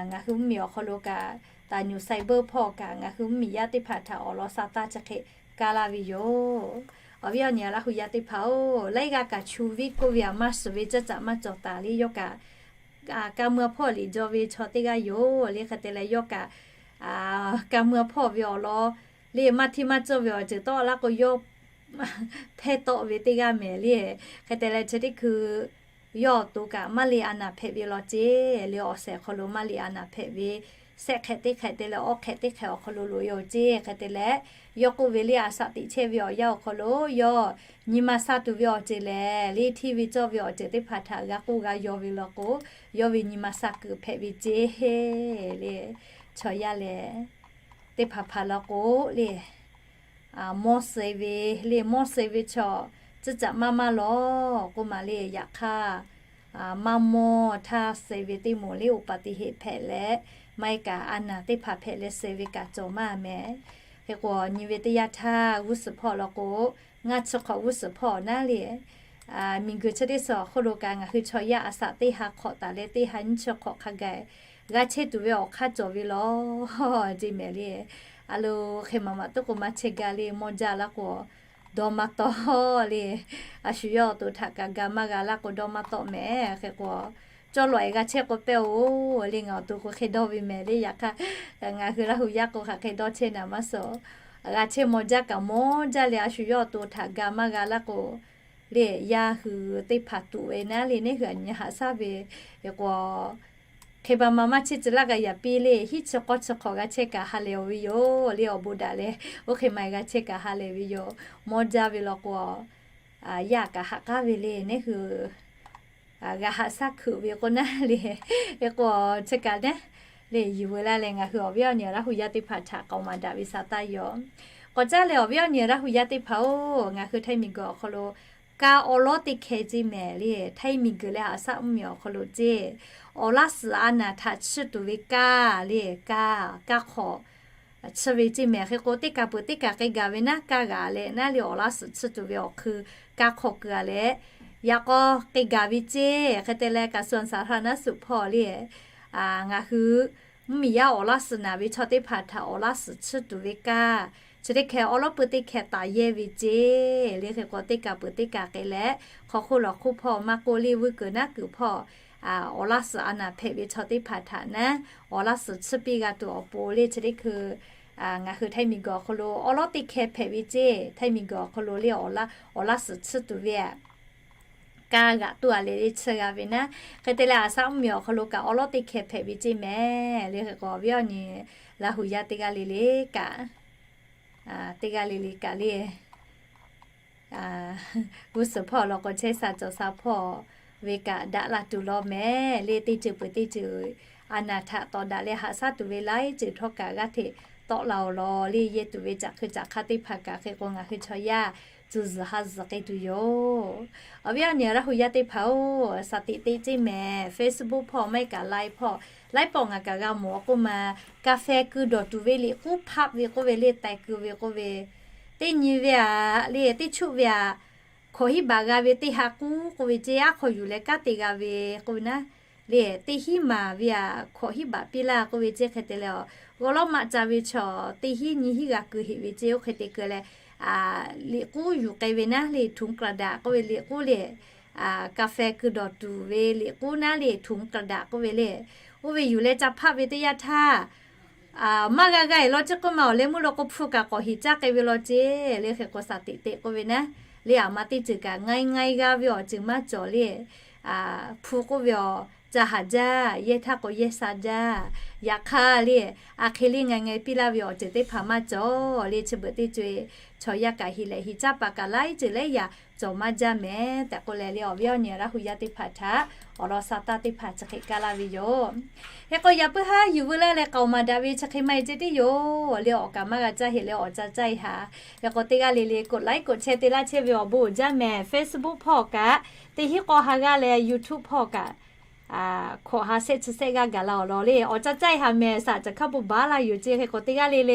ngaˬ hui mvuhˇmiˬ awˬ hk'aw lo kaꞈ taˍ nyuˬ cyber hpawˇ kaꞈ ngaˬ hui mvuhˇmiˬ yaˇ teˇ hpaˍ htaꞈ awˬ lawn sa taˇ chi hk'e kaˇ laˇ ve yoˬ. Awˬ viˉ awˬ nyi Laˇ hu yaˇ teˇ hpaˍ-oˬ, laiˉ g'aˇ kaꞈ chu viˉ k'oˆ ve a maˇ suhˍ ve caˇ caꞈ maˇ cawˬ taˍ le. Yawˇ kaꞈ ka mui hpawˇ liꞈ jaw ve chaw teˇ g'aˇ yoˬ le hk'e te leh yawˇ kaꞈ ka mui hpawˇ ve awˬ lawn le maˇ hteˇ maˇ cawˇ ve awˬ ceuˬ tawˆ laˇ k'o yawˇ hpehˇ tawˆ ve teˇ g'aˇ mehˍ le. Hk'e te leh chi teˇ hkui yawˇ awˬ to kaꞈ maˇ le a naˍ hpehꞈ ve law ceˇ le. Awˬ shehˍ hk'aw lo maˇ le a naˍ hpehꞈ ve shehˆ hk'ehꞈ teˇ hk'ehꞈ te leh awˇ hk'ehꞈ teˇ hk'ehꞈ awˬ hk'aw lo loꞈ-e awˬ ceˇ. Hk'e te leh yawˇ k'oˆ ve le a shaꞈ teꞈ chehˇ ve awˬ yanˇ awˬ hk'aw lo yawˇ nyi ma sha tuˬ ve awˬ ceuˬ lehˬ le hteˇ ve cawˇ ve awˬ ceuˬ teˇ hpaˍ htaꞈ g'a k'oˆ g'a yaw ve law k'o yawˇ ve nyi ma sha kuiˬ hpehꞈ ve ceˇ le. Chaw yaˇ lehˬ teˇ hpaˍ hpaˍ law k'o le mawˇ suh ve le mawˇ suh ve chaw caˇ caꞈ maˇ maˇ lawˬ k'oˆ ma le. Yaꞈ hk'aˇ maˇ mawˇ htaˇ suh ve teˇ moˍ le อุบัติเหตุ hpehꞈ leh maˇ heˆ kaꞈ a naˍ teˇ hpaˍ hpehꞈ leh suh ve kaꞈ cawˬ maˇ mehˍ. Hk'e k'o nyi ve teˇ yanˇ htaˇ g'uˇ suhˍ hpawˇ law k'o ngaˇ chi hk'awꞈ g'uˇ suhˍ hpawˇ naˉ le miˬguiˬ chi teˇ suhˍ awˬ hk'oˆ lo kaꞈ ngaˬ hui chaw yaˇ a shaꞈ teˇ ha hk'awꞈ taˍ leh teˇ ha nyiˇ chi hk'awꞈ hk'a gaˬ g'a chehˇ tuˬ ve awˬ hk'aˇ cawˬ ve law ceˇ mehˍ le. a lo hk'e maˍ maˍ tuˉ k'o maˇ chehˇ gaˇ le, mawˇ jaˇ laˇ k'o dawˇ maˇ tawˆ le. A shu yawˇ awˬ to htaꞈ kaꞈ ga maˇ g'a laˇ k'o dawˇ maˇ tawˆ mehˍ. Hk'e k'o, cawˇ lawˬ-e g'a chehˇ k'o pehˇ-oˬ le, ngaˬ awˬ to k'o hk'e dawˇ ve mehˍ le. Yaꞈ hk'aˇ, ngaˬ hui Laˇ huˍ yaˇ k'o hk'aˬ hk'e dawˇ chehˇ naˍ maˇ suh. G'a chehˇ mawˇ jaˇ kaꞈ mawˇ jaˇ le, a shu yawˇ awˬ to htaꞈ ga maˇ g'a laˇ k'o le, yaˇ hui teˇ hpaˍ tuꞈ ve naˉ le, neˇ hui aꞈ nyi haꞈ shaˉ ve. Hk'e k'o, hk'e ba ma maˇ chehˇ tcuh laˇ g'a yaꞈ piˇ le, hiˉ chi k'awˇ chi hk'awꞈ g'a chehˇ kaꞈ ha lehˬ-oˬ ve yoˬ le, awˬ bon daꞈ leh oˇ hk'e ma g'a chehˇ kaꞈ ha lehˬ ve yoˬ. Mawˇ jaˇ ve law k'o, yaˇ kaꞈ haꞈ k'aˉ ve le, neˇ hui g'a haꞈ shaˉ hkuiꞈ ve k'o naˉ le. Hk'e k'o, chi kaꞈ naˉ le, yuˬ veu laˇ leh ngaˬ hui awˬ viˉ awˬ nyi Laˇ huˍ yaˇ teˇ hpaˍ htaꞈ k'aoˍ maˍ daꞈ ve sa taˇ yoˬ. K'awꞈ caˇ leh awˬ viˉ awˬ nyi Laˇ huˍ yaˇ teˇ hpaˍ-oˬ, ngaˬ hui Htaiˇ miˬguiˬ awˬ hk'aw lo kaˇ awˉ lawˉ teˇ hkeh ceˇ mehˍ le. Htaiˇ miˬguiˬ leh haꞈ shaˉ mvuhˇ miˬ awˬ hk'aw lo ceˇ, awˬ laˇ suhˍ a naˍ htaꞈ chiˇ tuˬ ve kaˇ le, kaˇ, kaˇ hk'awꞈ chiˇ ve ceˇ mehˍ. Hk'e k'o, teˇ kaˬ peuˬ teˇ kaˬ k'e gaˬ ve naˉ, kaˇ g'aꞈ leh naˉ le, awˬ laˇ suhˍ chiˇ tuˬ ve awˬ hkui kaˇ hk'awꞈ keu-a leh, yaꞈ k'aw k'e gaˬ ve ceˇ. Hk'e te leh, กระทรวงสาธารณสุข hpawˇ le, ngaˬ hui mvuhˇ miˬ yaˇ awˬ laˇ suhˍ naˍ ve chaw teˇ hpaˍ htaꞈ awˬ laˇ suhˍ chiˇ tuˬ ve kaˇ chi teˇ hkeh awˉ lawˉ pui teˇ hkeh taˍ yehˇ ve ceˇ le. Hk'e k'o, teˇ kaˬ peuˬ teˇ kaˬ k'e leh, hk'aw hk'oˆ lawˬ hk'oˆ hpawˇ, maˇ k'oˆ le, vuiˇ kuiˬ naˉ kuiˬ hpawˇ, awˬ laˇ suhˍ a naˍ hpehꞈ ve chaw teˇ hpaˍ htaꞈ naˉ, awˬ laˇ suhˍ chiˇ piˇ g'a tuˬ awˬ pon le chi teˇ hkui ngaˬ hui Htaiˇ miˬguiˬ awˬ hk'aw lo awˉ lawˉ teˇ hkeh hpehꞈ ve ceˇ. Htaiˇ miˬguiˬ awˬ hk'aw lo le, awˬ laˇ suhˍ chiˇ tuˬ ve kaˇ g'aꞈ tuˬ-a leh le chiˇ g'a ve naˉ. Hk'e te leh, haꞈ shaˉ mvuhˇ miˬ awˬ hk'aw lo kaꞈ awˉ lawˉ teˇ hkeh hpehꞈ ve ceˇ mehˍ le. Hk'e k'o, awˬ viˉ awˬ nyi Laˇ huˍ yaˇ teˇ g'aˇ le le kaꞈ, teˇ g'aˇ le le kaꞈ le, g'uˇ suhˍ hpawˇ law k'o chehˇ sha cawˬ sha hpawˇ ve kaꞈ daꞈ la tuˬ law mehˍ le. Teˇ ceuˬ peuˬ teˇ ceuˬ a naˍ htaꞈ tawˍ daꞈ leh haꞈ shaˉ tuˬ ve laiˉ ceuˬ htawˇ kaꞈ g'aˇ hteꞈ tawˆ la-oˬ law le. Yehˇ tuˬ ve caꞈ hk'eu caꞈ hk'aˇ teˇ hpaˍ kaꞈ hk'e k'o, ngaˬ hui chaw yaˇ tcuh zuhˬ ha zuhˬ k'e tuˬ yoˬ. Awˬ viˉ awˬ nyi Laˇ huˍ yaˇ teˇ hpaˍ-oˬ, shaˍ tiꞈ teꞈ ceˇ mehˍ. Facebook hpawˇ maˇ heˆ kaꞈ Line hpawˇ, Line hpawˇ ngaˬ kaꞈ g'a mawˬ k'oˆ ma, กาแฟ keu dawˬ tuˬ ve liꞈ k'uˉ พับ ve k'oˆ ve le, taiˍ keu ve k'oˆ ve, teˇ nyi ve aꞈ le, teˇ chuˆ ve aꞈ hkawꞈ hiˉ baꞈ g'a ve teˇ ha k'uˉ k'oˆ ve ceˇ, aˉ hk'aw yuˬ leh kanˉ te g'a ve k'oˆ ve naˉ le, teˇ hinˉ maˍ ve aꞈ hkawꞈ hiˉ baꞈ piˇ laˇ k'oˆ ve ceˇ. Hk'e te leh, g'awˇ lawˉ maˆ ca ve chaw teˇ hinˉ nyi hinˉ g'a keu heꞈ ve ceˇ. Oˇ hk'e te keu leh, liꞈ k'uˉ yuˬ k'ai ve naˉ le, ถุงกระดาษ k'oˆ ve liꞈ k'uˉ le, กาแฟ keu dawˬ tuˬ ve liꞈ k'uˉ naˉ le, ถุงกระดาษ k'oˆ ve le, oˇ ve yuˬ leh ca พับ ve teˇ yanˇ htaˇ, maˇ g'a g'a-eˬ law ceˇ k'oˆ ma, awˬ leh meuˇ law k'o hpu kaꞈ k'awꞈ heˍ caˇ k'ai ve law ceˇ le. Hk'e k'o, shaˍ tiꞈ teꞈ k'oˆ ve naˉ le, aˬ ma teˇ ceuˬ kaꞈ ngaˇ ngaˇ g'a ve awˬ ceuˬ maˇ cawˬ le. Hpu k'oˆ ve awˬ ca haˍ jaˇ, yehˇ htaˇ k'o yehˇ sha jaˇ. Yaꞈ hk'aˇ le, aˬ hk'e le ngaˇ ngaˇ piˇ laˇ ve awˬ ceuˬ teˇ hpaˍ maˇ cawˬ le. Chi beuꞈ teˇ co-e, chaw yaˇ kaꞈ heˍ leh heˍ caˇ paˍ kaꞈ laiˉ ceuˬ laiˉ yaꞈ cawˬ maˇ jaˇ mehˍ tehꞈ k'oˆ leh le, awˬ viˉ awˬ nyi Laˇ huˍ yaˇ teˇ hpaˍ htaꞈ awˬ lawn sa taˇ teˇ hpaˍ chi hk'e kaˇ laˇ ve yoˬ. Hk'e k'o, yaꞈ puiˉ haˉ yuˬ veu laˇ leh k'aoˍ maˍ daꞈ ve chi hk'e maˇ heˆ ceˇ tiˉ yoˬ le. Awˬ kaˍ maˇ g'a caˇ heˆ leh awˬ ca caˇ-e haˍ. Hk'e k'o, teˇ g'aˇ le le กดไลค์ กดแชร์ te laˇ chehˇ ve awˬ bon uiˍ jaˇ mehˍ. Facebook hpawˇ kaꞈ teˇ hinˉ k'awˇ ha g'aˇ leh, YouTube hpawˇ kaꞈ hkawꞈ ha sehˆ chi sehˆ g'aˇ gaˬ la awˬ lawn le. Awˬ ca caˇ-e haˍ mehˍ, shaˍ caˬ hkaˇ bon baˬ laˇ yoˬ ceˇ. Hk'e k'o, teˇ g'aˇ le le